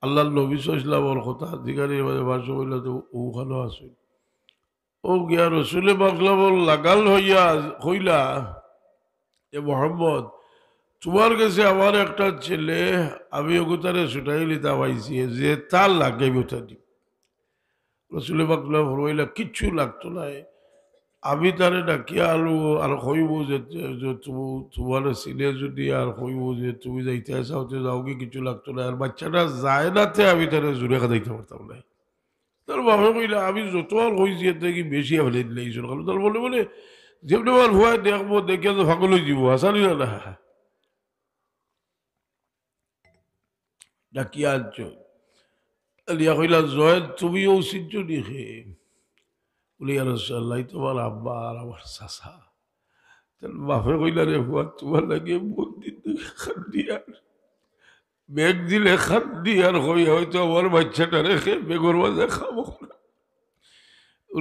আল্লাহর নবী সাল্লাল্লাহু আলাইহি ওয়াসাল্লামর কথা, জিগানির বাদে মানষে কইলা তো অউ খানো আছইন। অউ গিয়া রসুলে পাক সাল্লাল্লাহু আলাইহি ওয়াসাল্লামর লাগাল অইয়া কইলা, "এ মোহাম্মদ, তুমার গেছে আমার একটা ছেলে, আমি অগুতারে ছুটাই নিতাম আইছি, যেতা লাগে আমি অতা দিমু।" রসুলে পাক সাল্লাল্লাহু আলাইহি ওয়াসাল্লামে ফরমাইলা, "কিচ্ছু লাগতো নায়, আমি তারে ডাকিয়া আনমু আর কইমু যে, যে, যে তু-, তুমার ছেলে যুদি আর কইমু যে তুমি যাইতায় চাও তে যাওগি, কিচ্ছু লাগতো নায়, আর বাইচ্চাটা যায় না তে আমি তারে জুরে খেদাইতাম পারতাম নায়।" তার বাপে কইলা, "আমি যত আর কইছি, এর থাকি বেশি আপনে দিলাইছইন।" কারণ তার মনে মনে, "যেমনে আমার ফুয়ায় দেখবো, দেখিয়া তো পাগল অইযিবো, হাছা নি না?" ডাকিয়া আনছইন। আনিয়া কইলা, "জয়দ, তুমি অউ চিনছো নি কে?" বলে, "ইয়া রাসূলুল্লাহ, ই তো আমার আব্বা আর আমার চাচা।" তার বাপে কইলা, "রে ফুয়া, তুমার লাগি বন্দির দিলে কান্দি আর মেঘ দিলে কান্দি আর কই, হয়তো আমার বাইচ্চাটারে কে মেঘর মাঝে খাবো না।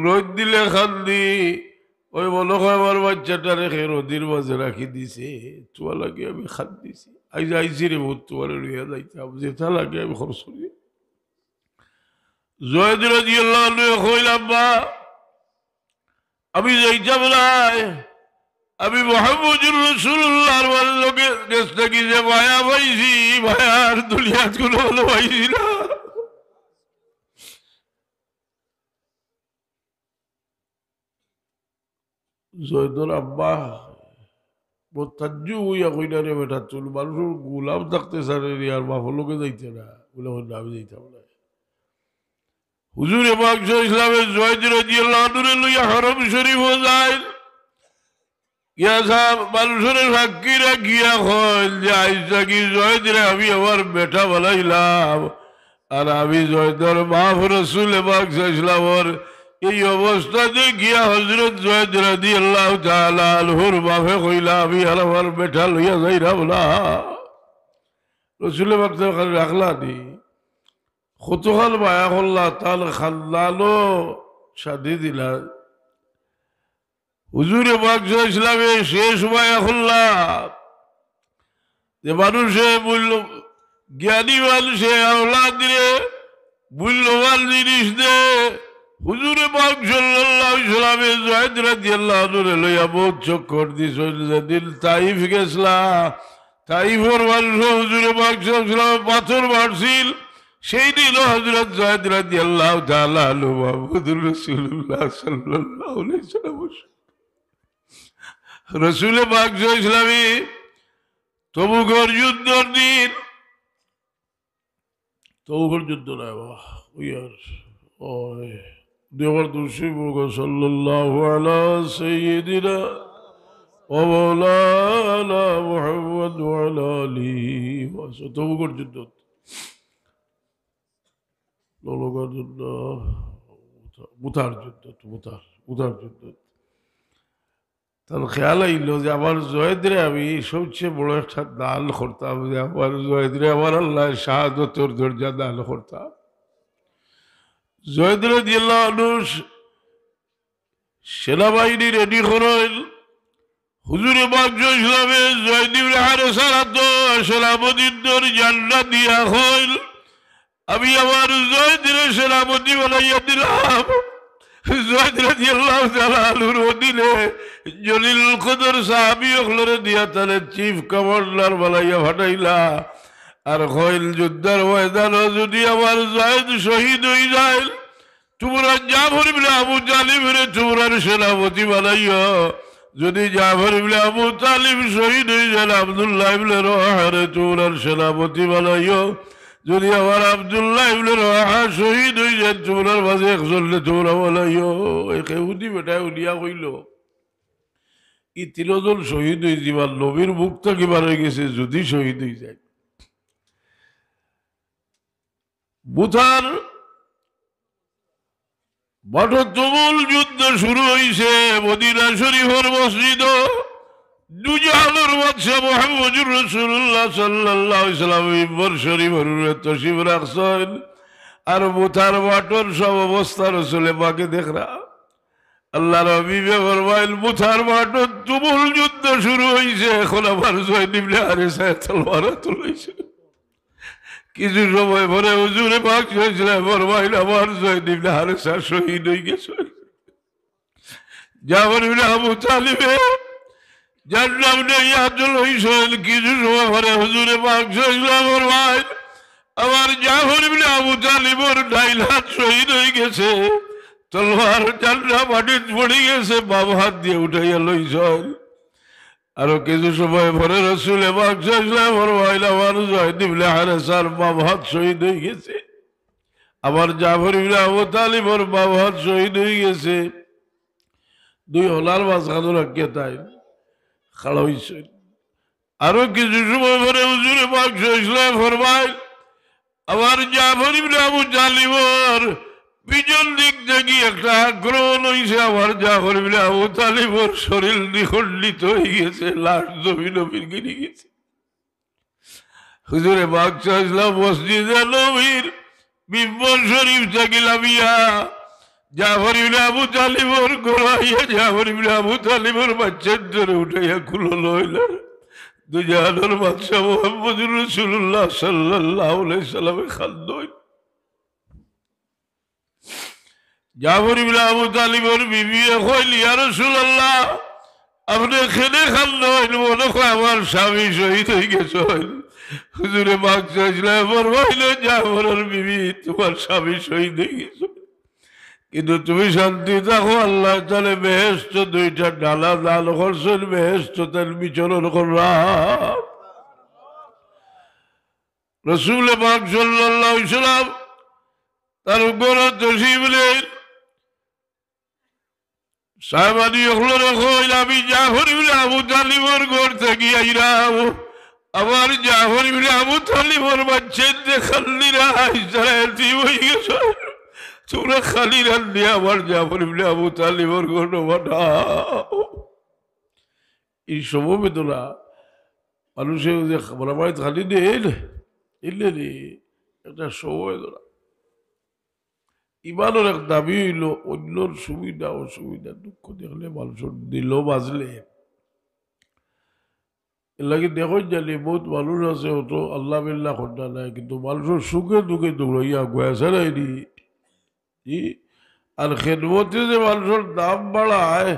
রইদ দিলে কান্দি, ওই মনো কয় আমার বাইচ্চাটারে কে রইদর মাঝে রাখি দিছে, তুমার লাগি আমি কান্দিছি। আইজ আইছি রে ফুত, তুমারে লইয়া যাইতাম, যেতা লাগে আমি খরচ করি।" জয়দ রাদিয়াল্লাহু আনহু কইলা, "আব্বা, আমি যাইতাম নায়, আমি মুহাম্মদুর রাসূলুল্লাহর লগে গেছ থাকি যে মায়া পাইছি, মায়া আর দুনিয়াত কুনু ভালা পাইছি না।" জয়দর আব্বা বড় তাজ্জুব অইয়া কইলা, "রে বেটা, তুই মানষর গোলাম থাকতে ছাড়ে নি, আর বাপর লগে যাইতে না?" বলে, "না, আমি যাইতাম না।" হুজুরে পাক সাল্লাল্লাহু আলাইহি ওয়াসাল্লামে জয়দ রাদিয়াল্লাহু আনহুরে লইয়া হরম শরীফো যাইন। গিয়া সাব মানষরে সাক্ষী রাখিয়া কইন যে, "আইজ থাকি জয়দরে আমি আমার বেটা বানাইলাম।" আর আমি জয়দর বাপ রসুলে পাক সাল্লাল্লাহু আলাইহি ওয়াসাল্লামর এই অবস্থা দেখিয়া হযরত জয়দ রাদিয়াল্লাহু তাআলা আনহুর বাপে কইলা, "আমি আর আমার বেটা লইয়া যাইরাম না।" রসুলে পাক তো খালি রাখলা নি, কতখান মায়া করলা, তান খান্দানো শাদি দিলা। হুজুরে পাক সাল্লাল্লাহু আলাইহি ওয়াসাল্লামে শেষ মায়া করলা যে মানষে মূল্য, জ্ঞানী মানষে আওলাদরে মূল্যবান জিনিস দে। হুজুরে পাক সাল্লাল্লাহু আলাইহি ওয়াসাল্লামে জয়দ রাদিয়াল্লাহু আনহুরে লইয়া বউত চক্কর দিছইন। যেদিন তাইফ গেছলা, তাইফর মানষে হুজুরে পাক সাল্লাল্লাহু আলাইহি ওয়াসাল্লামে পাথর মারছিল, সেই দিনও হযরত জয়দ রাদিয়াল্লাহু তাআলা আনহু মুহাম্মদুর রাসূলুল্লাহ সাল্লাল্লাহু আলাইহি ওয়াসাল্লাম। রসুলে পাক সাল্লাল্লাহু আলাইহি ওয়াসাল্লামে তবুকর যুদ্ধর দিন, তবুকর যুদ্ধ নায় বাবা, ওই আর, ওই, দুইবার দুরূদ শরীফ পড়ুক্কা, সাল্লাল্লাহু আলা সাইয়্যিদিনা ওয়া মাওলানা মুহাম্মদ ওয়া আলা আলিহি ওয়া সাহবিহি। তবুকর জন্য, ললকার জন্য, মুতার জন্য, মুতার, মুতার জন্য। তার খেয়াল আইলো যে আমার জয়েদরে আমি সবচেয়ে বড় একটা দান করতাম, যে আমার জয়েদরে আমার আল্লায় শাহাদতর দরজা দান করতা। জয়েদ রাদিয়াল্লাহু আনহু সেনাবাহিনী রেডি করইল। হুজুরে পাক সাল্লাল্লাহু আলাইহি ওয়াসাল্লামে জয়েদ ইবনে হারেসার আতো সেনাপতির ঝান্ডা দিয়া কইল, "আমি আমার জয়েদরে সেনাপতি বানাইয়া দিলাম।" জয়েদ রাদিয়াল্লাহু তাআলা আনহুর অধীনে জলিলুল কদর সাহাবী অকলরে দিয়া তারে চিফ কমান্ডার বানাইয়া পাঠাইলা। আর কইল, "যুদ্ধর ময়দানো যদি আমার জয়েদ শহীদ অই যায়, তুমরা জাফর ইবনে আবু তালিবরে তুমরার সেনাপতি বানাইও। যদি জাফর ইবনে আবু তালিব শহীদ অই যাইন, আব্দুল্লাহ ইবনে রওয়াহারে তুমরার সেনাপতি বানাইও। যদি আমার আব্দুল্লাহ ইবনে রওয়াহা শহীদ অই যাইন, তুমরার মাঝে একজনরে তুমরা বানাইও।" এক ইহুদি বেটায় হুনিয়া কইল, "ই তিনজন শহীদ অই যিবা, নবীর মুখ থাকি বার অই গেছে, যদি শহীদ অই যায়।" মুতার মাঠো তুমুল যুদ্ধ শুরু অইছে। মদিনা শরীফর মসজিদো দুজাহানর বাদশা মুহাম্মদুর রাসূলুল্লাহ সাল্লাল্লাহু আলাইহি ওয়াসাল্লাম মিম্বর শরীফর উপরে তশরিফ রাখছইন। আর মুতার মাঠর সব অবস্থা রসুলে পাকে দেখরা। আল্লাহর হাবিবে ফরমাইল, মুতার মাঠো তুমুল যুদ্ধ শুরু অইছে, অখন আমার জয়েদ ইবনে হারেসায় তলোয়ার তুলছে। কিছু সময় পরে হুজুরে পাক সাল্লাল্লাহু আলাইহি ওয়াসাল্লাম ফরমাইল, আমার জয়েদ ইবনে হারেসা শহীদ অই গেছে। জাফর ইবনে আবু তালিবে ঝান্ডা উঠাইয়া আতো লইছইন। কিছু সময় পরে হুজুরে পাক সাল্লাল্লাহু আলাইহি ওয়াসাল্লাম ফরমাইল, আমার জাফর ইবনে আবু তালিবর ডাইন হাত শহীদ অই গেছে, তলোয়ার ঝান্ডা মাটিত পড়ি গেছে, বাম হাত দিয়া উঠাইয়া লইছইন। আরো কিছু সময় পরে রসুলে পাক সাল্লাল্লাহু আলাইহি ওয়াসাল্লাম ফরমাইল, আমার জয়েদ ইবনে হারেসার বাম হাত শহীদ অই গেছে, আমার জাফর ইবনে আবু তালিবর বাম হাত শহীদ অই গেছে। দুই হলার মাঝখানো রাখিয়া তাইন খাড়া অইছইন। আরো কিছু সময় পরে হুজুরে পাক সাল্লাল্লাহু আলাইহি ওয়াসাল্লাম ফরমাইল, আমার জাফর ইবনে আবু তালিবর পিছন দিক থাকি একটা আক্রমণ অইছে, আমার জাফর ইবনে আবু তালিবর শরীর দ্বিখণ্ডিত অই গেছে, লাশ জমিনো গিরি গেছে। হুজুরে পাক সাল্লাল্লাহু আলাইহি ওয়াসাল্লাম মসজিদে নববীর মিম্বর শরীফ থাকি লামিয়া জাফর ইবনে আবু তালিবর ঘরো আইয়া জাফর ইবনে আবু তালিবর বাচ্চাইন্তরে উঠাইয়া কুলো লইলা। দুজাহানর বাদশা মুহাম্মদুর রাসূলুল্লাহ সাল্লাল্লাহু আলাইহি ওয়াসাল্লামে কান্দইন। জাফর ইবনে আবু তালিবর বিবিয়ে কইল, ইয়া রাসূলুল্লাহ, আপনে কেনে কান্দইন? মনে কয় আমার স্বামী শহীদ অই গেছইন। হুজুরে পাক সাল্লাল্লাহু আলাইহি ওয়াসাল্লাম ফরমাইলা, জাফরর বিবি, তুমার স্বামী শহীদ অই গেছইন, কিন্তু তুমি শান্তি থাকো, আল্লাহ তাআলায় বেহেশতো দুইটা ডালা দান করছইন, বেহেশতো তাইন বিচরণ কররা। রসুলে পাক সাল্লাল্লাহু আলাইহি ওয়াসাল্লাম তান ঘরো তশরিফ নেইন। সাহাবাদি অকলরে কইল, আমি জাফর ইবনে আবু তালিবর ঘর থাকি আইরাম, আমার জাফর ইবনে আবু তালিবর বাচ্চাইন্তে কান্দিরা, আইজ তারা এতিম অই গেছইন, তুমরা খালি রান্দিয়া আমার জাফর ইবনে আবু তালিবর ঘরো পাঠাও। ই সমবেদনা মানুষে যে মারামারিত খালি দেয়, এলে রে, একটা সমবেদনা। ইমানর এক দাবি অইলো অইন্যর সুবিধা অসুবিধা দুঃখ দেখলে মানুষর দিলও বাজলে। এরলাগি দেখইন জানি বউত মানুষ আছে অত আল্লাহ বিল্লাহ কথা নাই, কিন্তু মানুষর সুখে দুঃখে দৌড়াইয়া আগুয়ায় ছাড়াইনি। জি, আর খেদমতে যে মানুষর দাম বাড়ায়,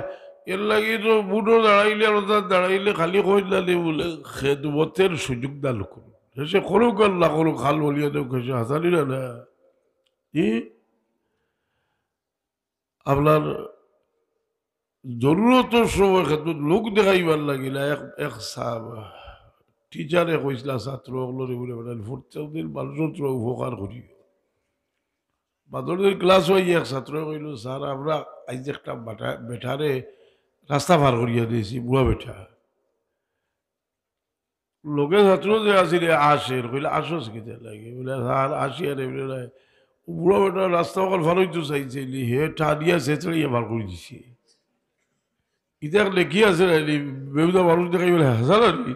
এরলাগি তো বুটো দাঁড়াইলে আর ওটা দাঁড়াইলে খালি কইন না নি বুলে, খেদমতর সুযোগ দান করুক। শেষে করুক আর না করুক, হাল বলিয়া দেউক, শেষে হাসানি না না। জি, আপনার জরুরতর সময় খেদমত লোক দেখাইবার লাগি না। এক, এক সাব, টিচারে কইছলা ছাত্র অকলরে বুলে, মানে, প্রত্যেক দিন মানুষর তো উপকার করি। বাদর দিন ক্লাসো আইয়া এক ছাত্রয় কইলো, "স্যার, আমরা আইজ একটা বাটা-, বেটারে রাস্তা পার করিয়া দিছি, বুড়া বেটা।" লগে ছাত্র যে আছিল, এ আসের, কইলে, "আসস কিতার লাগি?" বলে, "স্যার, আসি আর এমনে নায়। ও বুড়া বেটা রাস্তা অখান পার অইতো চাইছে নি, হে টানিয়া ছেছড়াইয়া পার করি দিছে।" ইতা এক নেকি আছে না নি? বেহুদা মানুষ দেখাই বলে, "হাছা না নি?"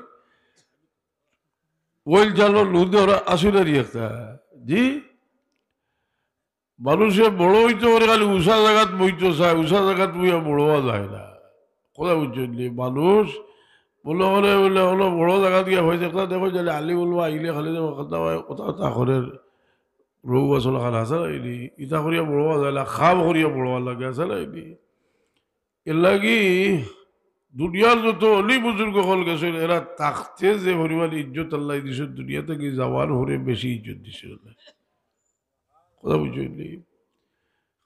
ওইল জানো লুদে ওরা আসু না নি একটা। জি? মানুষে বড় অইতে পারে, খালি উষা জাগাত বইতো চায়, উষা জাগাত বইয়া বড় অওয়া যায় না। কথা বুঝছইন নি? মানুষ মনে করে বলে, হলো বড় জাগাত গিয়া হয়ে দেখতা, দেখো যে আলী বলবো আইলে খালি যে কথা হয়, কথা তা করে রৌ আসল খান আছে না এনি? ইতা করিয়া বড় অওয়া যায় না, খাম করিয়া বড় অওয়া লাগে আছে না এনি? এর লাগি দুনিয়ার যত অলি বুজুর্গ অকল গেছইন, এরা থাকতে যে পরিমাণ ইজ্জত আল্লায় দিছইন, দুনিয়া থাকি যাওয়ার পরে বেশি ইজ্জত দিছইন আল্লায়। কথা বুঝছইন নি?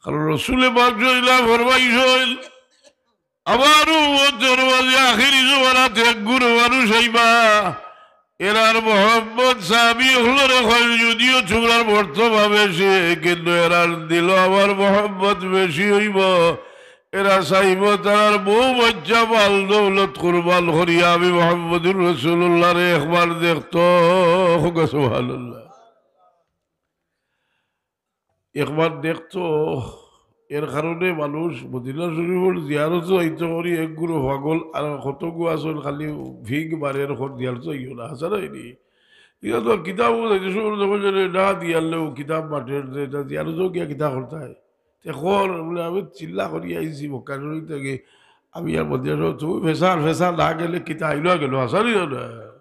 কারণ রসুলে পাক সাল্লাল্লাহু আলাইহি ওয়াসাল্লাম ফরমাইছইন, "আমার উম্মতর মাঝে আখেরি জমানাত এক গুরু মানুষ আইবা, এরার মোহাব্বত সাহাবী অকলরে কইল, যদিও তুমরার মর্তবা বেশি, কিন্তু এরার দিলো আমার মোহাব্বত বেশি অইবো। এরা চাইবো তারার বউ বাচ্চা মাল দৌলত কুরবান করিয়া আমি মুহাম্মদুর রাসূলুল্লাহরে একবার দেখতো।" সুবহানাল্লাহ। একবার দেখতো, এর কারণে মানুষ মদিনা শরীফর জিয়ারতো আইতো করি এক গুরু পাগল, আর কতগু আছইন খালি ফিক মারের, কর জিয়ারতো আইও না, আছে না এনি? ইয়া তো কিতাব যাইতে সময় যখন জানে না দিয়ারলেও কিতাব মাঠের যে এটা জিয়ারতো গিয়া কিতা করতায়। তে কর বলে, "আমি চিল্লা করি আইছি মক্কা শরীফ থাকি, আমি আর মদিনা শরীফ, তুমি ফেসার, ফেসার না গেলে কিতা আইলো গেল, আছে না?"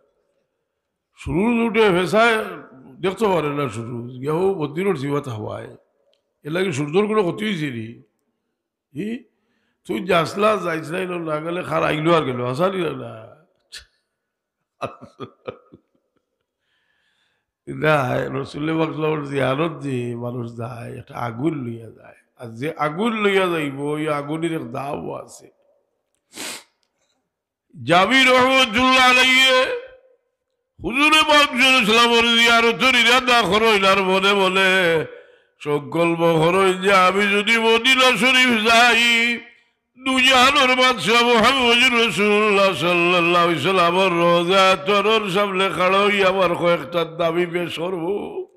সুরুজ উঠে, ফেসায় দেখতো পারে না সুরুজ, গিয়া ও মন্দিরর জিওয়াত হাওয়ায়। এর লাগি সূর্যর কোনো ক্ষতি অইছে নি? ই? তুই যাসলা, যাইস নাই, না গেলে খার আইলো আর গেল, আছে নি না? না, রসুল পাক সাল্লাল্লাহু আলাইহি ওয়াসাল্লামর জিয়ারত যে মানুষ যায়, একটা আগুন লইয়া যায়। আর যে আগুন লইয়া যাইবো, ওই আগুনের এক দামও আছে। জাবির রহমতুল্লাহ আলাইহি হুজুরে পাক সাল্লাল্লাহু আলাইহি ওয়াসাল্লামর জিয়ারতর ইরাদা করইন আর মনে মনে সংকল্প করইন যে আমি যদি মদিনা শরীফ যাই, দুজাহানর বাদশা মুহাম্মদুর রাসূলুল্লাহ সাল্লাল্লাহু আলাইহি ওয়াসাল্লামর রওজা আতহরর সামনে খাড়া অইয়া আমার কয়েকটা দাবি পেশ করবো।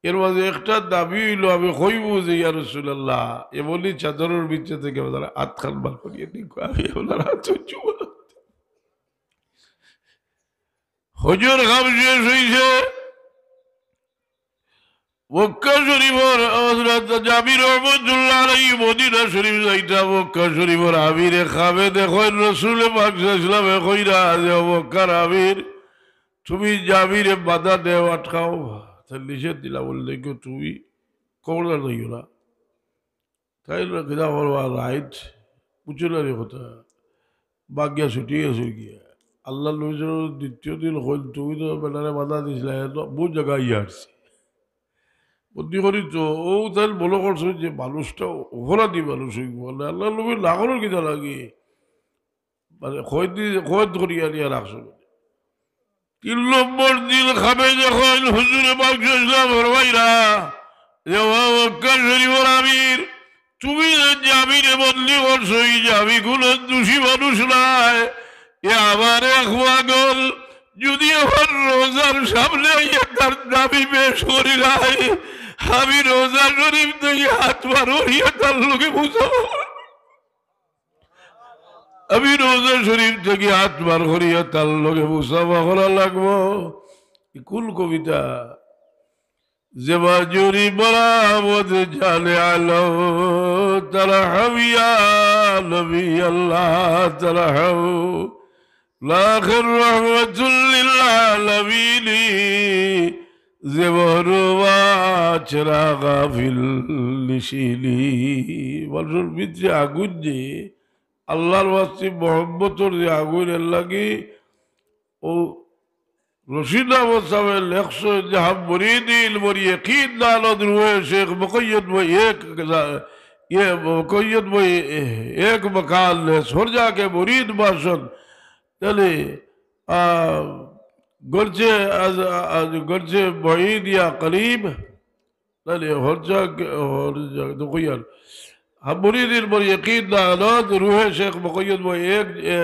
এর মাঝে একটা দাবি অইলো, আমি কইবো যে, "ইয়া রাসূলুল্লাহ, এমনি চাদরর ভিতরে থাকি আমার আতখান বার করিয়া দেখো, আমি আপনার আতো চুমা।" হজর কাম শেষ অইছে, মক্কা শরীফর হজরত জাবির রহমতুল্লাহ আলাইহি মদিনা শরীফ যাইতা, মক্কা শরীফর আমিরে কামে দেখইন, রসুলে পাক সাল্লাল্লাহু আলাইহি ওয়াসাল্লামে কইরা যে, "ও মক্কার আমির, তুমি জাবিরে বাধা দেও, আটকাও।" তাইন নিষেধ দিলা, বললে, "কেউ তুমি খবরদার যাইও না।" তাইন কিতা করবা, রাইট, বুঝছো না রে কথা? বাগিয়া ছুটি গেছো গিয়া। আল্লাহর নবী সাল্লাল্লাহু আলাইহি ওয়াসাল্লাম দ্বিতীয় দিন কইল, "তুমি তো বেটারে বাধা দিছিলা, এ তো বহুত জাগা ইয়া আসছে।" বুদ্ধি করি তো, ও তাইন মনে করছে যে মানুষটা অপরাধী মানুষ অইবো, মানে আল্লাহর নবীর না করার কিতা লাগে? মানে কয়েদ দি-, কয়েদ করিয়া নিয়া রাখছো। তিন নম্বর দিন কামে দেখইন হুজুরে পাক সাল্লাল্লাহু আলাইহি ওয়াসাল্লাম ফরমাইরা যে, "ও মক্কা শরীফর আমির, তুমি যে জাবিরে বন্দী করছো, ই জাবি কুনু দোষী মানুষ নায়, এ আমার এক পাগল, যদি আমার রওজার সামনে আইয়া তার দাবি পেশ করিলায়, আমি রওজা শরীফ থাকি আত বার করিয়া তার লগে মুসাফা করমু।" আমি রওজা শরীফ থাকি আত বার করিয়া তার লগে মুসাফা করা লাগবো। ই কুন কবিতা? "যে বাজুরি বরাবদ জানে আলো, তার হাবিয়া নবী আল্লাহ, তার হাউ, লাখের রহমতুল্লিল আলামিনী।" যে বড় বাছরা গাফিল নিশিলি। মানুষর ভিতরে আগুন যে, আল্লাহর ওয়াস্তে মোহাব্বতর যে আগুন, এর লাগি ও রশিদ আহমদ সাহেব লেখছে যে, "হাম মুরিদ ইলমর ইয়াকিন দানদ রুহে শেখ মুকৈয়দ মে এক, ইয়ে মুকৈয়দ মে এক মকান লেস, হর জাকে মুরিদ বাসন।" তাহলে, আহ, গরচে আজ, আজ গরচে মুরিদ ইয়া করিব, তাইলে হর জাগে, হর জাগে তো কইয়ার। হা, মুরিদিন মোর ইয়াকিন দানত, রুহে শেখ মুকাইয়দ মোর এক, এ,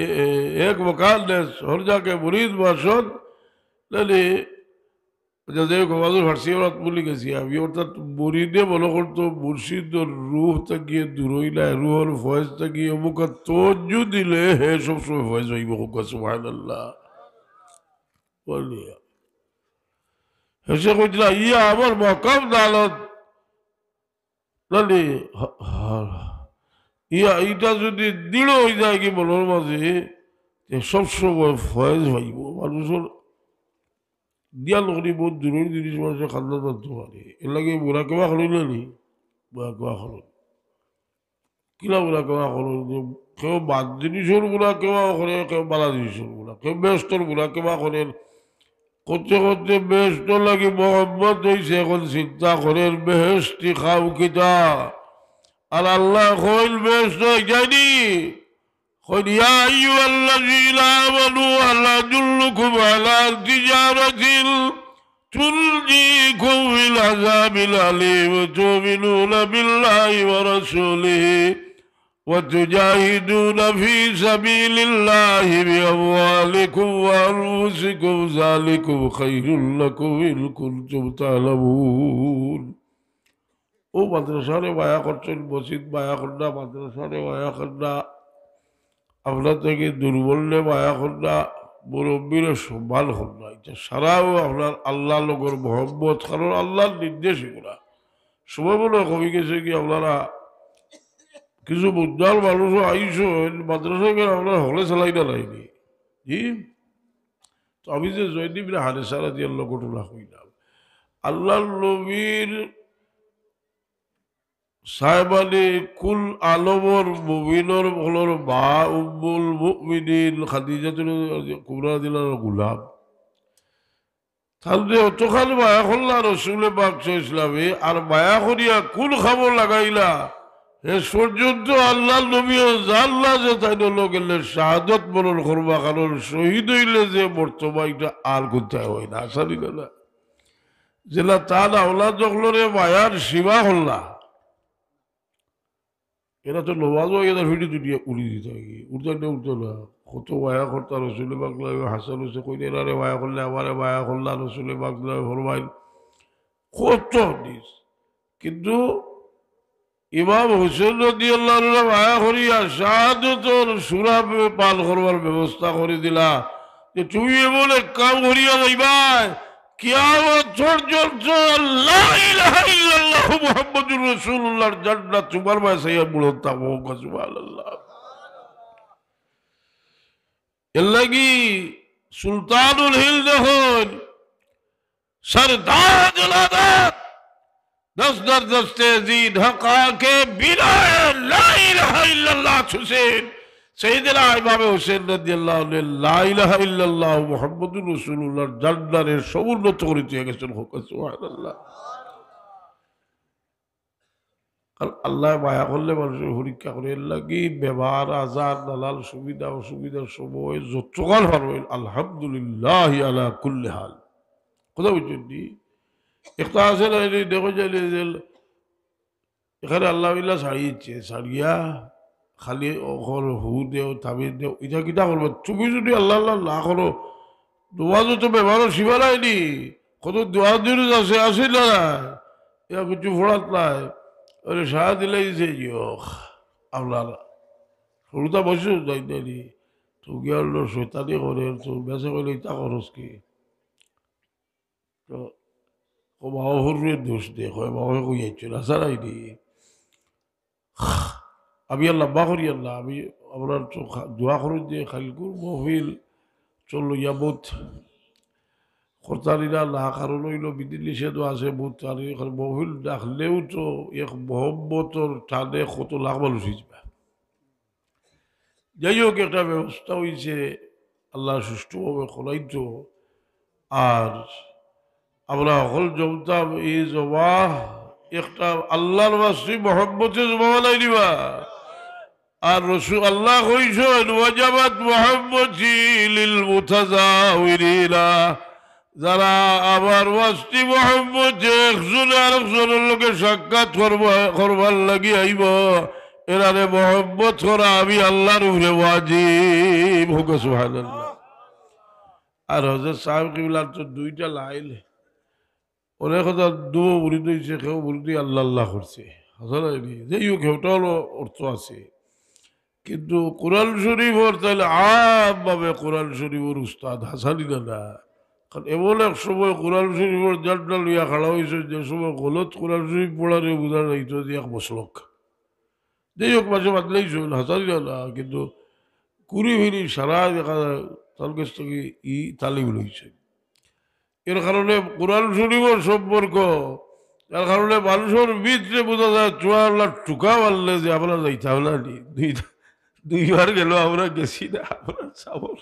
এ, এ, এক মুকাদ্দাস, হর জাগে মুরিদ বাসন, তাইলে যাদের কমাজুর ফার্সি ওরাত বলি গেছি আমি, অর্থাৎ মুরিদে মনে করতো মুর্শিদর রুহ থাকিয়ে দূর হইলায়, রুহর ফয়েজ থাকিয়ে অমুকা তওয়াজ্জু দিলে হে সবসময় ফয়েজ হইব। কউক্কা সুবহানাল্লাহ। বলিয়া। হেষে কইতরা, ইয়া আমার মাকাম দালত, নানি, হ-, হ-, ইয়া, ইটা যদি দৃঢ় হই যায় কি মনর মাঝে, তে সবসময় ফয়েজ পাইব। মানুষর দিয়া লকরি বহুত দূরর জিনিস মানুষে খান্দা জানতে পারে। এর লাগি মুরাকাবা করইন নানি, মুরাকাবা করইন। কিলা মুরাকাবা করইন? যে কেউ বাদ জিনিসর মুরাকাবা করে, কেউ বালা জিনিসর মুরাকাবা, কেউ বেহেশতর মুরাকাবা করে। করতে করতে বেহেশতর লাগি মহব্বত হইছে, এখন চিন্তা করের বেহেশতি খাও কিতা? আর আল্লায় কইল বেহেশত যায়নি, কইল, ইয়া আইয়ুহাল্লাযীনা আমানু হাল আদুল্লুকুম আলা তিজারাতিন تنجيكم من عذاب أليم تؤمنون بالله ورسوله وتجاهدون في سبيل الله بأموالكم وأنفسكم ذلكم خير لكم إن كنتم تعلمون। ও মাদ্রাসারে মায়া করছইন, মসজিদ মায়া কররা, মাদ্রাসারে মায়া কররা, আপনার থাকি দুর্বলরে মায়া কররা, মুরব্বীরে সম্মান কররা। ইটা সারাও আপনার আল্লাহর লগর মহব্বত, কারণ আল্লাহর নির্দেশ এগুলা। সময় মনে কমি গেছে কি আপনারা কিছু বুদ্ধাল মানুষও আইসো, মাদ্রাসা করে আপনার হলে চালাই না লাইনি। জি? তো আমি যে জয়দ ইবনে হারেসা রাদিয়াল্লাহু আনহু ঘটনা কইলাম, আল্লাহর নবীর সাহেবানি কুল আলমর মুমিনর হকলর মা উম্মুল মুমিনিন খাদিজাতুল কুবরা রাদিয়াল্লাহু আনহার গুলাম। তানরে অতখান মায়া করলা রসুলে পাক সাল্লাল্লাহু আলাইহি ওয়াসাল্লামে, আর মায়া করিয়া কুন কামো লাগাইলা, শেষ পর্যন্ত আল্লাহর নবীও জানলা যে তাইন অইলো গেলে শাহাদত বরণ করবা, কারণ শহীদ অইলে যে মর্তবা ইটা আর কুনটায় অয় না, আসানি না, না। যেলা তান আওলাদ অকলরে মায়ার সীমা করলা। এরা তো নমাজও এরা ফিটি তুলিয়া উড়ি দিতা কি, উড়তা না, উড়তা না। কত মায়া করতা রসুলে পাক লগে, হাসান হুসেন কইন, এরারে মায়া করলে আমারে মায়া করলা, রসুলে পাক লগে ফরমাইন। কত হাদিস। কিন্তু ইমাম হুসেন রাদিয়াল্লাহু আনহুরে মায়া করিয়া শাহাদতর সুরা পান করবার ব্যবস্থা করি দিলা, যে তুমি এমন এক কাম করিয়া যাইবায়, কিয়ামত পর্যন্ত লা ইলাহা ইল্লাল্লাহু মুহাম্মাদুর রাসূলুল্লাহর ঝান্ডা তুমার বায় চাইয়া বুলন্দ থাকবো। সুবহানাল্লাহ। এর লাগি সুলতানুল হিন্দ দেখইন, সরদার জলাদত, দস দর দস্তে জিন হকা কে বিনা লা ইলাহা ইল্লাল্লাহ হুসেন, সাইয়েদনা ইমামে হুসেন রাদিয়াল্লাহু আনহু লা ইলাহা ইল্লাল্লাহ মুহাম্মাদুর রাসূলুল্লাহর ঝান্ডারে সমুন্নত করি দিয়া গেছইন। কউক্কা সুবহানাল্লাহ। কারণ আল্লায় মায়া করলে মানুষরে পরীক্ষা করে, এর লাগি বেমার, আজার, নানান সুবিধা, অসুবিধার সময় যতখান পারইন, আলহামদুলিল্লাহি আলা কুল্লি হাল। কথা বুঝছইন নি? একটা আছে না, এই দেখো যে, যে, যে, এখানে আল্লাহ ইল্লা ছাড়িয়ে দিচ্ছে, ছাড়িয়া খালি অখন হু দেও, তাবিজ দেও, ইটা কিতা করবে? তুমি যদি আল্লাহ আল্লাহ না করো, নমাজও তো বেমারর সীমা নাইনি, কত দোয়া দুরুদ আছে, আছে না? ইয়া কিছু ফোড়াত নাই, ওরে সারা দিলেই যে ইয়োক, আপনার হুরুতা বসে যাই নাইনি, তো গিয়া হলো শয়তানি করে, তো বেঁচে গেলে ইতা খরচ কি? তো ও বাবা হুরুরে দোষ দে, কয় বাবা কই যাইছো না, সারাই দি। আমি আর লম্বা করি আল্লাহ, আমি আপনার তো খা-, দোয়া করুন যে খালিকুর মহফিল চললো ইয়া বহুত খরতারিরা না, কারণ হইল বিধি নিষেধও আছে বহুত, আর এখন মহফিল ডাকলেও তো এক মহব্বতর টানে কত লাখ মানুষ হয়ে যাবে। যাই হোক, একটা ব্যবস্থা হইছে, আল্লাহ সুষ্ঠুভাবে করাইতো। আর আমরা হকল জমতাম, এই জমা একটা আল্লাহর ওয়াস্তে মহব্বতে জমা বানাই দিবা। আর রসুল আল্লাহ কইছেন, "ওয়াজাবাত মুহাব্বতি লিল মুতাজাওয়িরিনা।" যারা আমার ওয়াস্তি মোহাম্মদে একজনে আরেকজনর লগে সাক্ষাৎ করবা, করবার লাগি আইবা, এরারে মহব্বত করা আমি আল্লাহর উপরে ওয়াজিব। কউক্কা সুবহানাল্লাহ। আর হযরত সাহেব কিবলার তো দুইটা লাইন, অনেক কথা দুও মুরিদ অইছে, কেউ মুরিদি আল্লাহ আল্লাহ করছে, হাছা নায়নি? যাই হোক, হেটা অইলো অর্থ আছে। কিন্তু কোরআন শরীফর তাইলে আমভাবে কোরআন শরীফর উস্তাদ, হাছা নায়নি? কারণ এমন এক সময় কোরআন শরীফর ঝান্ডা লইয়া খাড়া অইছে, যে সময় গলত কোরআন শরীফ পড়ারে বুঝা যাইতো যে এক মসলক। যাই হোক, মাঝে মাতলেই চইল, হাছা নায়নি? কিন্তু ঘুরি ফিরি সারা দেখা যায় তার কাছ থাকি ই তালিম লইছে। এর কারণে কোরআন শরীফর সম্পর্ক, এর কারণে মানষর ভিতরে বুঝা যায়, চুয়াল্লা টুকা মারলে যে আমরা যাইতাম না নি। দুই, দুইবার গেল, আমরা গেছি না। আমরা সাবর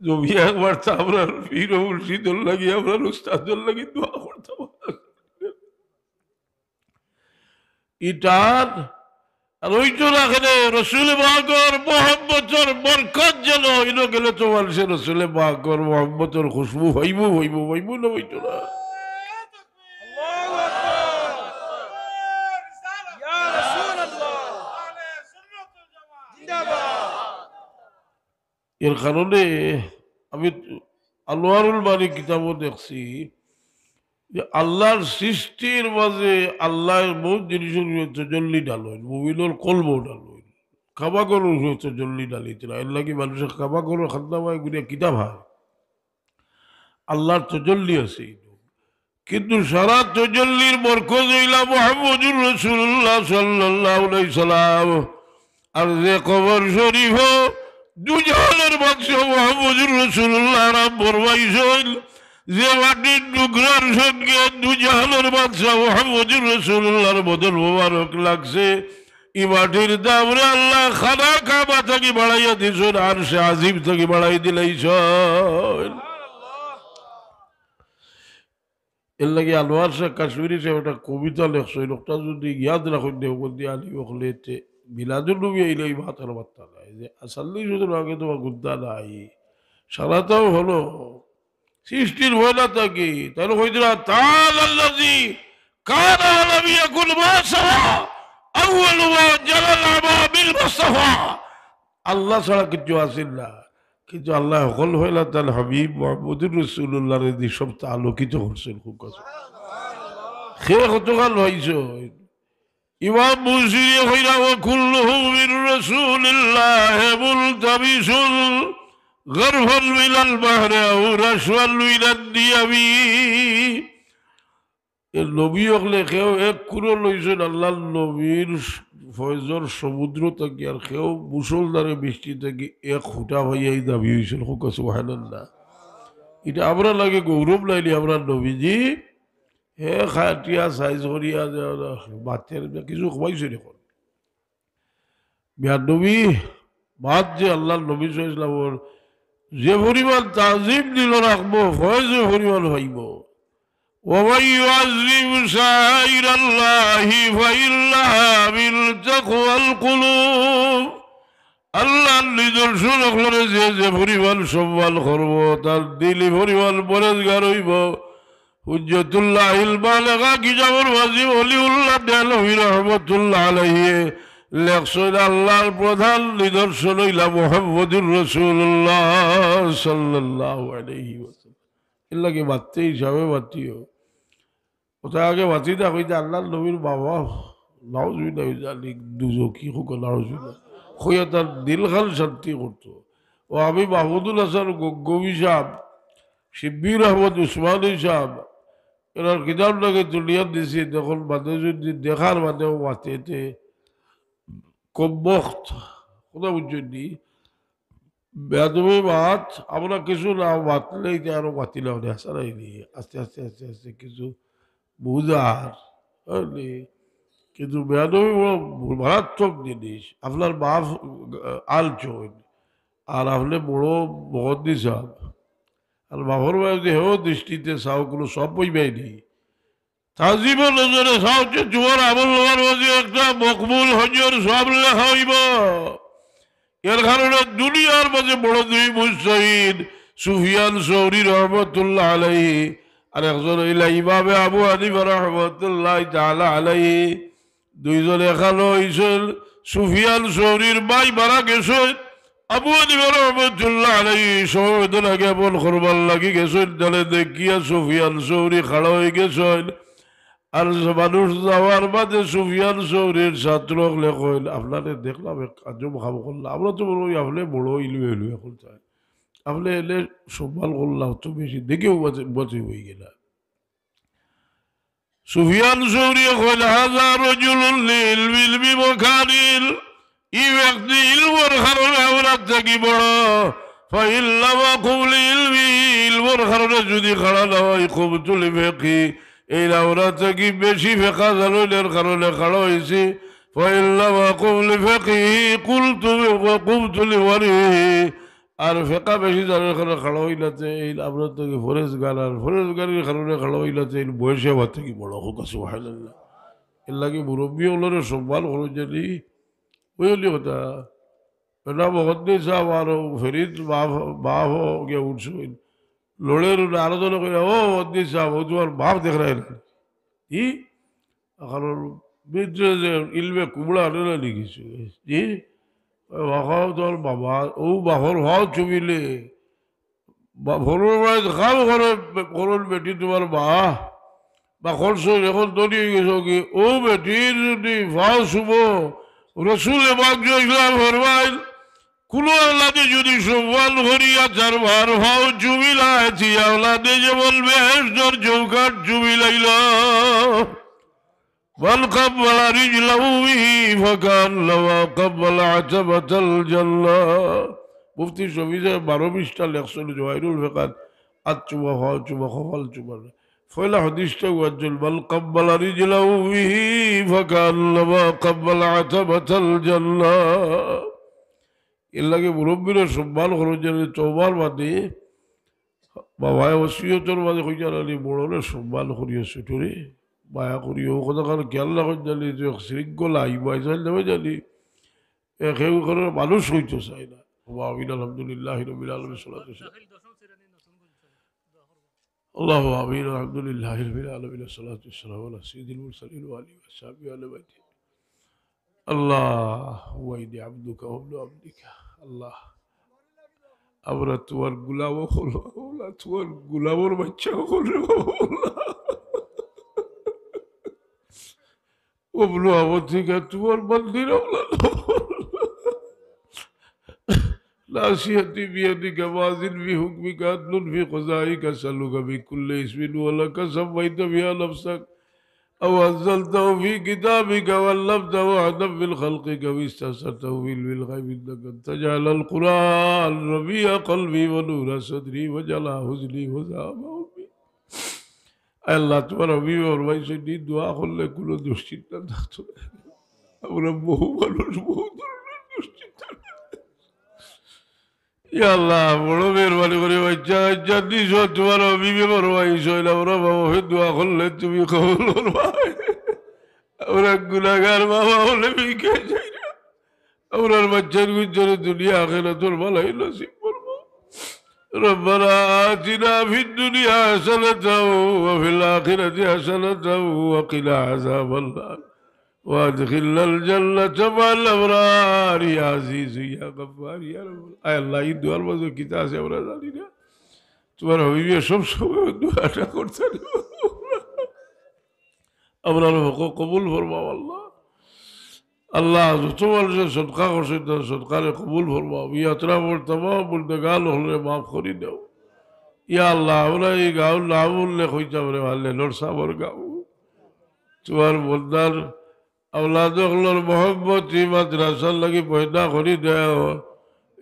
জমি একবার তো আমরা পীর ও মুর্শিদর লাগি, আমরা উস্তাদর লাগি দোয়া করতাম। ইটার আর অইতো না কেনে? রসুল পাকর মহব্বতর বরকত যেন, ইনো গেলে তো মানষে রসুল পাকর মহব্বতর খুশবু পাইবো, পাইবো, পাইবো না, অইতো না? এর কারণে আমি আনোয়ারুল বারী কিতাবো দেখছি যে আল্লাহর সৃষ্টির মাঝে আল্লায় বহুত জিনিসর উপরে তজল্লি ঢালইন, মুমিনর কলবো ঢালইন, কাবাঘরর উপরে তজল্লি ঢালিতরা। এর লাগি মানষে কাবাঘরর খান্দাবায় ঘুরিয়া কিতাব হায়, আল্লাহর তজল্লি আছে। কিন্তু সারা তজল্লির মরকজ অইলা মুহাম্মদুর রাসূলুল্লাহ সাল্লাল্লাহু আলাইহি সাল্লাম। আর যে কবর শরীফো দুজাহানর বাদশা মুহাম্মদুর রাসূলুল্লাহ আরাম ফরমাইছইন, যে মাটির টুকরার সঙ্গে দুজাহানর বাদশা মুহাম্মদুর রাসূলুল্লাহর বদন মোবারক লাগছে, ই মাটির দামরে আল্লায় খানা কাবা থাকি বাড়াইয়া দিছইন, আরশে আজিম থাকি বাড়াই দিলাইছইন। এর লাগি আনোয়ার শাহ কাশ্মীরি সাহেব একটা কবিতা লেখছইন, অটা যদি ইয়াদ রাখইন দে, ওখান দিয়া আলি অকলে তে মিলাদুন নবী আইলে ই মাতার বার্তা নাই। যে আসাল্লি শুধু আগে তোমার গুদ্দা নাই, সারাতাও হলো সৃষ্টির পয়লা থাকি। তাইলে কইতরা, "তাআলা আল্লাযী কানা ওয়া লাম ইয়াকুন মা সাওয়া, আউয়ালু মা জারাল আমা বিল মুস্তাফা।" আল্লাহ ছাড়া কিচ্ছু আছিল না, কিন্তু আল্লায় হকল পয়লা তান হাবিব মুহাম্মদুর রাসূলুল্লাহরে দি সবতা আলোকিত করছইন। খুব কথা। হে কতখান পাইছইন? ইমাম বুসিরিয়ে কইরা, "ওয়া কুল্লুহুম মিন রাসূলিল্লাহি মুলতামিসুন গারফান মিনাল বাহরি আও রাশওয়ান মিনান নিয়ামি।" এ নবী অকলে কেউ এক কুড়ো লইছইন আল্লাহর নবীর ফয়জর সমুদ্র থাকি, আর কেউ মুষলধারে বৃষ্টি থাকি এক ফুটা পাইয়াই দাবি অইছইন। কউক্কা সুবহানাল্লাহ। ইটা আমরার লাগি গৌরব নায়নি? আমরার নবীজি হে খাটিয়া সাইজ করিয়া যে বাতের কিছু কমাইছইন অখন। বিয়ার নবী, বাদ যে আল্লাহর নবী সাল্লাল্লাহু আলাইহি ওয়াসাল্লামর যে পরিমাণ তাজিম দিল রাখবো, ফয়েজ ওই পরিমাণ পাইবো। ومن يعظم شعائر الله فإنها من تقوى القلوب। আল্লাহর নিদর্শন অকলরে যে যে পরিমাণ সম্মান করবো, তার দিল ই পরিমাণ পরেজগার অইবো। হুজ্জতুল্লাহিল বালেগা কিতাবর মাঝে ওলিউল্লাহ দেহলভী রহমতুল্লাহ আলাইহি লেখছইন, আল্লাহর প্রধান নিদর্শন অইলা মুহাম্মদুর রাসূলুল্লাহ সাল্লাল্লাহু আলাইহি ওয়াসাল্লাম। এর লাগি মাততে হিসাবে মাতিও। অতা আগে মাতি না কইতা আল্লাহর নবীর বাবা, নাউজুবিল্লাহ, দুজখি কউক্কা, নাউজুবিল্লাহ। কইয়া তার দিলখান শান্তি করতো। ও আমি মাহমুদুল হাসান গঙ্গোহী সাহেব, শিব্বির আহমদ উসমানী সাহেব, এরার কিতাব নাকি তুলিয়া দিছি, তখন বাদে যদি দেখার বাদেও মাতেতে কমবখত, কথা বুঝছইন নি? বেয়াদবি মাত, আমরা কিছু না মাতলে ইতা আরো মাতিলা অনে, হাছা নায়নি? আস্তে আস্তে আস্তে আস্তে কিছু বুঝার, বুঝলি? কিন্তু বেয়াদবি বড় মারাত্মক জিনিস। আপনার বাপ আল চইন, আর আপনে বড় মুহাদ্দিস সাহেব, আর বাপর বায় যদি হেও দৃষ্টিতে চাও, কুনু সব পাইবায়নি। তাজিমর নজরে চাও যে তুমার আমলনামার মাঝে একটা মকবুল হজর সওয়াব লেখা অইবো। এর কারণে দুনিয়ার মাঝে বড় দুই মুজতাহিদ, সুফিয়ান সৌরি রহমতুল্লাহ আলাইহি, আর একজন অইলা ইমামে আবু হানিফা রহমতুল্লাহ তাআলা আলাইহি। দুইজন একখানো অইছইন। সুফিয়ান সৌরির মাই মারা গেছইন। আবু হানিফা রহমতুল্লাহ আলাইহি সমবেদনা জ্ঞাপন করবার লাগি গেছইন, তারে দেখিয়া সুফিয়ান সৌরি খাড়া অই গেছইন। আর মানুষ যাওয়ার বাদে সুফিয়ান সৌরির ছাত্র অকলে কইল, "আপনারে দেখলাম এক আজব কাম করলা, আমরা তো মনে অয় আপনে বড় ইলমে ইলমে এখন চাই, আপনে এনে সম্মান করলা অত বেশি, দেখে উবাতে উবাতে অই গেলা।" সুফিয়ান সৌরি কইল, "হাজা রাজুলুন লিল ইলমি বিমাকানিন।" ই ব্যক্তি ইলমর কারণে আমরার থাকি বড়। ফাইন লাম আকুম লিইলমিহি, ইলমর কারণে যুদি খাড়া না অই, কুমতু লিফিকহি, এই আমরার থাকি বেশি ফিকহ জানইনর কারণে খাড়া অইছি। ফাইন লাম আকুম লিফিকহিহি কুলতু, কুমতু লিওয়ারিহি, আর ফিকহ বেশি জানইনর কারণে খাড়া অইলাতে, এই আমরার থাকি পরহেজগার, আর পরহেজগারির কারণে খাড়া অইলাতে, এই বয়সে আমার থাকি বড়। কউক্কা সুবহানাল্লাহ। এরলাগি মুরব্বি অকলরে সম্মান করইন জানি, বুঝলি কথা? বেটা মুহাদ্দিস সাব আর ফরিদ বাফ, বাফ গিয়া উঠছইন। লড়ের উঠে আরো জনে কইরা, "ও মুহাদ্দিস সাব, ও তুমার বাফ দেখরায় না।" জি? কারণ ভিতরে যে ইলমে কুমড়া আনে না নি কিছু। জি? ও বাফ তুমার বাবা, ও বাফর পাও চুমিলে। বা-, বড় ভাই কাম করে, করইন বেটি তুমার মা। বা করছো, এখন ধনী অই গেছো কি? ও বেটির যুদি পাও চুমো, রসুলে পাক সাল্লাল্লাহু আলাইহি ওয়াসাল্লাম ফরমাইন, কুনু আওলাদে যুদি সম্মান করিয়া তার মার পাও চুমিলায়, তে আওলাদে যেমন বেহেশতর চৌকাঠ চুমিলাইল। মান কাব্বালা রিজলাহু বিহি ফাকান্নামা কাব্বালা আতাবাতাল জান্নাহ। মুফতি শফি সাহেব বারো পৃষ্ঠা লেখছইন জওয়াহিরুল ফিকাহ, আত চুমা, পাও চুমা, কপাল চুমা। পয়লা হাদিসটা ওয়াজ্জুল, মান কাব্বালা রিজলাহু বিহি ফাকান্নামা কাব্বালা আতাবাতাল জান্নাহ। এরলাগি মুরব্বিরে সম্মান করইন জানি, তওবার বাদে বাবায় ওসিয়তর মাঝে কইছইন, "আলী, বড়রে সম্মান করিও, ছোটরে মায়া করিও।" ও কথাখান খেয়াল রাখইন জানি, যে এক শৃঙ্খলা আইবা, আইসাইল যাবে জানি, এ কেউ করে মানুষ কইতো চায় না। আমিন। আলহামদুলিল্লাহি রাব্বিল আলামিন, সালাতু ওয়াসসালাম। আল্লাহু আমিন। আলহামদুলিল্লাহি রাব্বিল আলামিন, সালাতু ওয়াসসালামু আলা সাইয়্যিদিল মুরসালিন ওয়া আলিহি ওয়া সাহবিহি ওয়া আহলি বাইতিহি। আল্লাহ, ওয়া ইন্নী আবদুকা ওয়া ইবনু আবদিকা। আল্লাহ, আমরা তুমার গোলাম অকল, আল্লাহ, তুমার গোলামর বাইচ্চা অকল রে বাবা, আল্লাহ। ওয়া ইবনু আমাতিকা, তুমার বান্দির আওলাদ। নাসিয়াতি বিয়াদিকা, মাদিন ফি হুকমিকা, আদলুন ফি কাযাইকা, আসআলুকা বিকুল্লি ইসমিন হুয়া লাকা সাম্মাইতা বিহি নাফসাক, أو أنزلته في كتابك أو علمته أحدا من خلقك أو استأثرته في علم الغيب عندك أن تجعل القرآن ربيع قلبي ونور صدري وجلاء حزني وذهاب همي. আল্লাহ, তুমার হাবিবে ফরমাইছইন, ই দোয়া করলে কুনু দুশ্চিন্তা থাকতো নায়। আমরা বহু মানুষ বহু ধরনের দুশ্চিন্তা। ইয়া আল্লাহ, বড় মেহেরবানি করি বাইচ্চা, বাইচ্চা দিছো, তুমার হাবিবে ফরমাইছইন, আমরা বাবা অকলে দোয়া করলে তুমি কবুল করবায়। আমরা গুনাহগার বাবা অকলে ভিক্ষা চাইরা। আমরার বাইচ্চার ভিতরে দুনিয়া আখিরাতর ভালাই নসিব করো। ربنا آتنا في الدنيا حسنة وفي الآخرة حسنة وقنا عذاب النار। وأدخلنا الجنة مع الأبرار يا عزيز يا غفار يا رب। আয় আল্লাহ, ই দোয়ার মাঝে কিতা আছে আমরা জানি না। তুমার হাবিবে সব সময় দোয়াটা করতা। আমরার হক কবুল ফরমাও আল্লাহ। আল্লাহ, যত মানুষে সদকা করছে, তার সদকারে কবুল ফরমাও। ই আতরাফর তামাম মুর্দেগান অকলরে মাফ করি দেও। ইয়া আল্লাহ, আমরা ই গাঁওর নাম উল্লেখ অইতে পারে, আল্লাহ, লড়সাবর গাঁও। তুমার বন্দার আওলাদ অকলর মহব্বত ই মাদ্রাসার লাগি পয়দা করি দেও।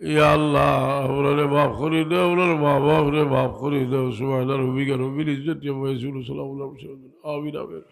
ইয়া আল্লাহ, আমরারে মাফ করি দেও, আমরার মা বাপরে মাফ করি দেও। সুবহানা রাব্বিকা রাব্বিল ইজ্জতি আম্মা ইয়াসিফুন, সালামুন আলাল মুরসালিন। আমিন, আমিন।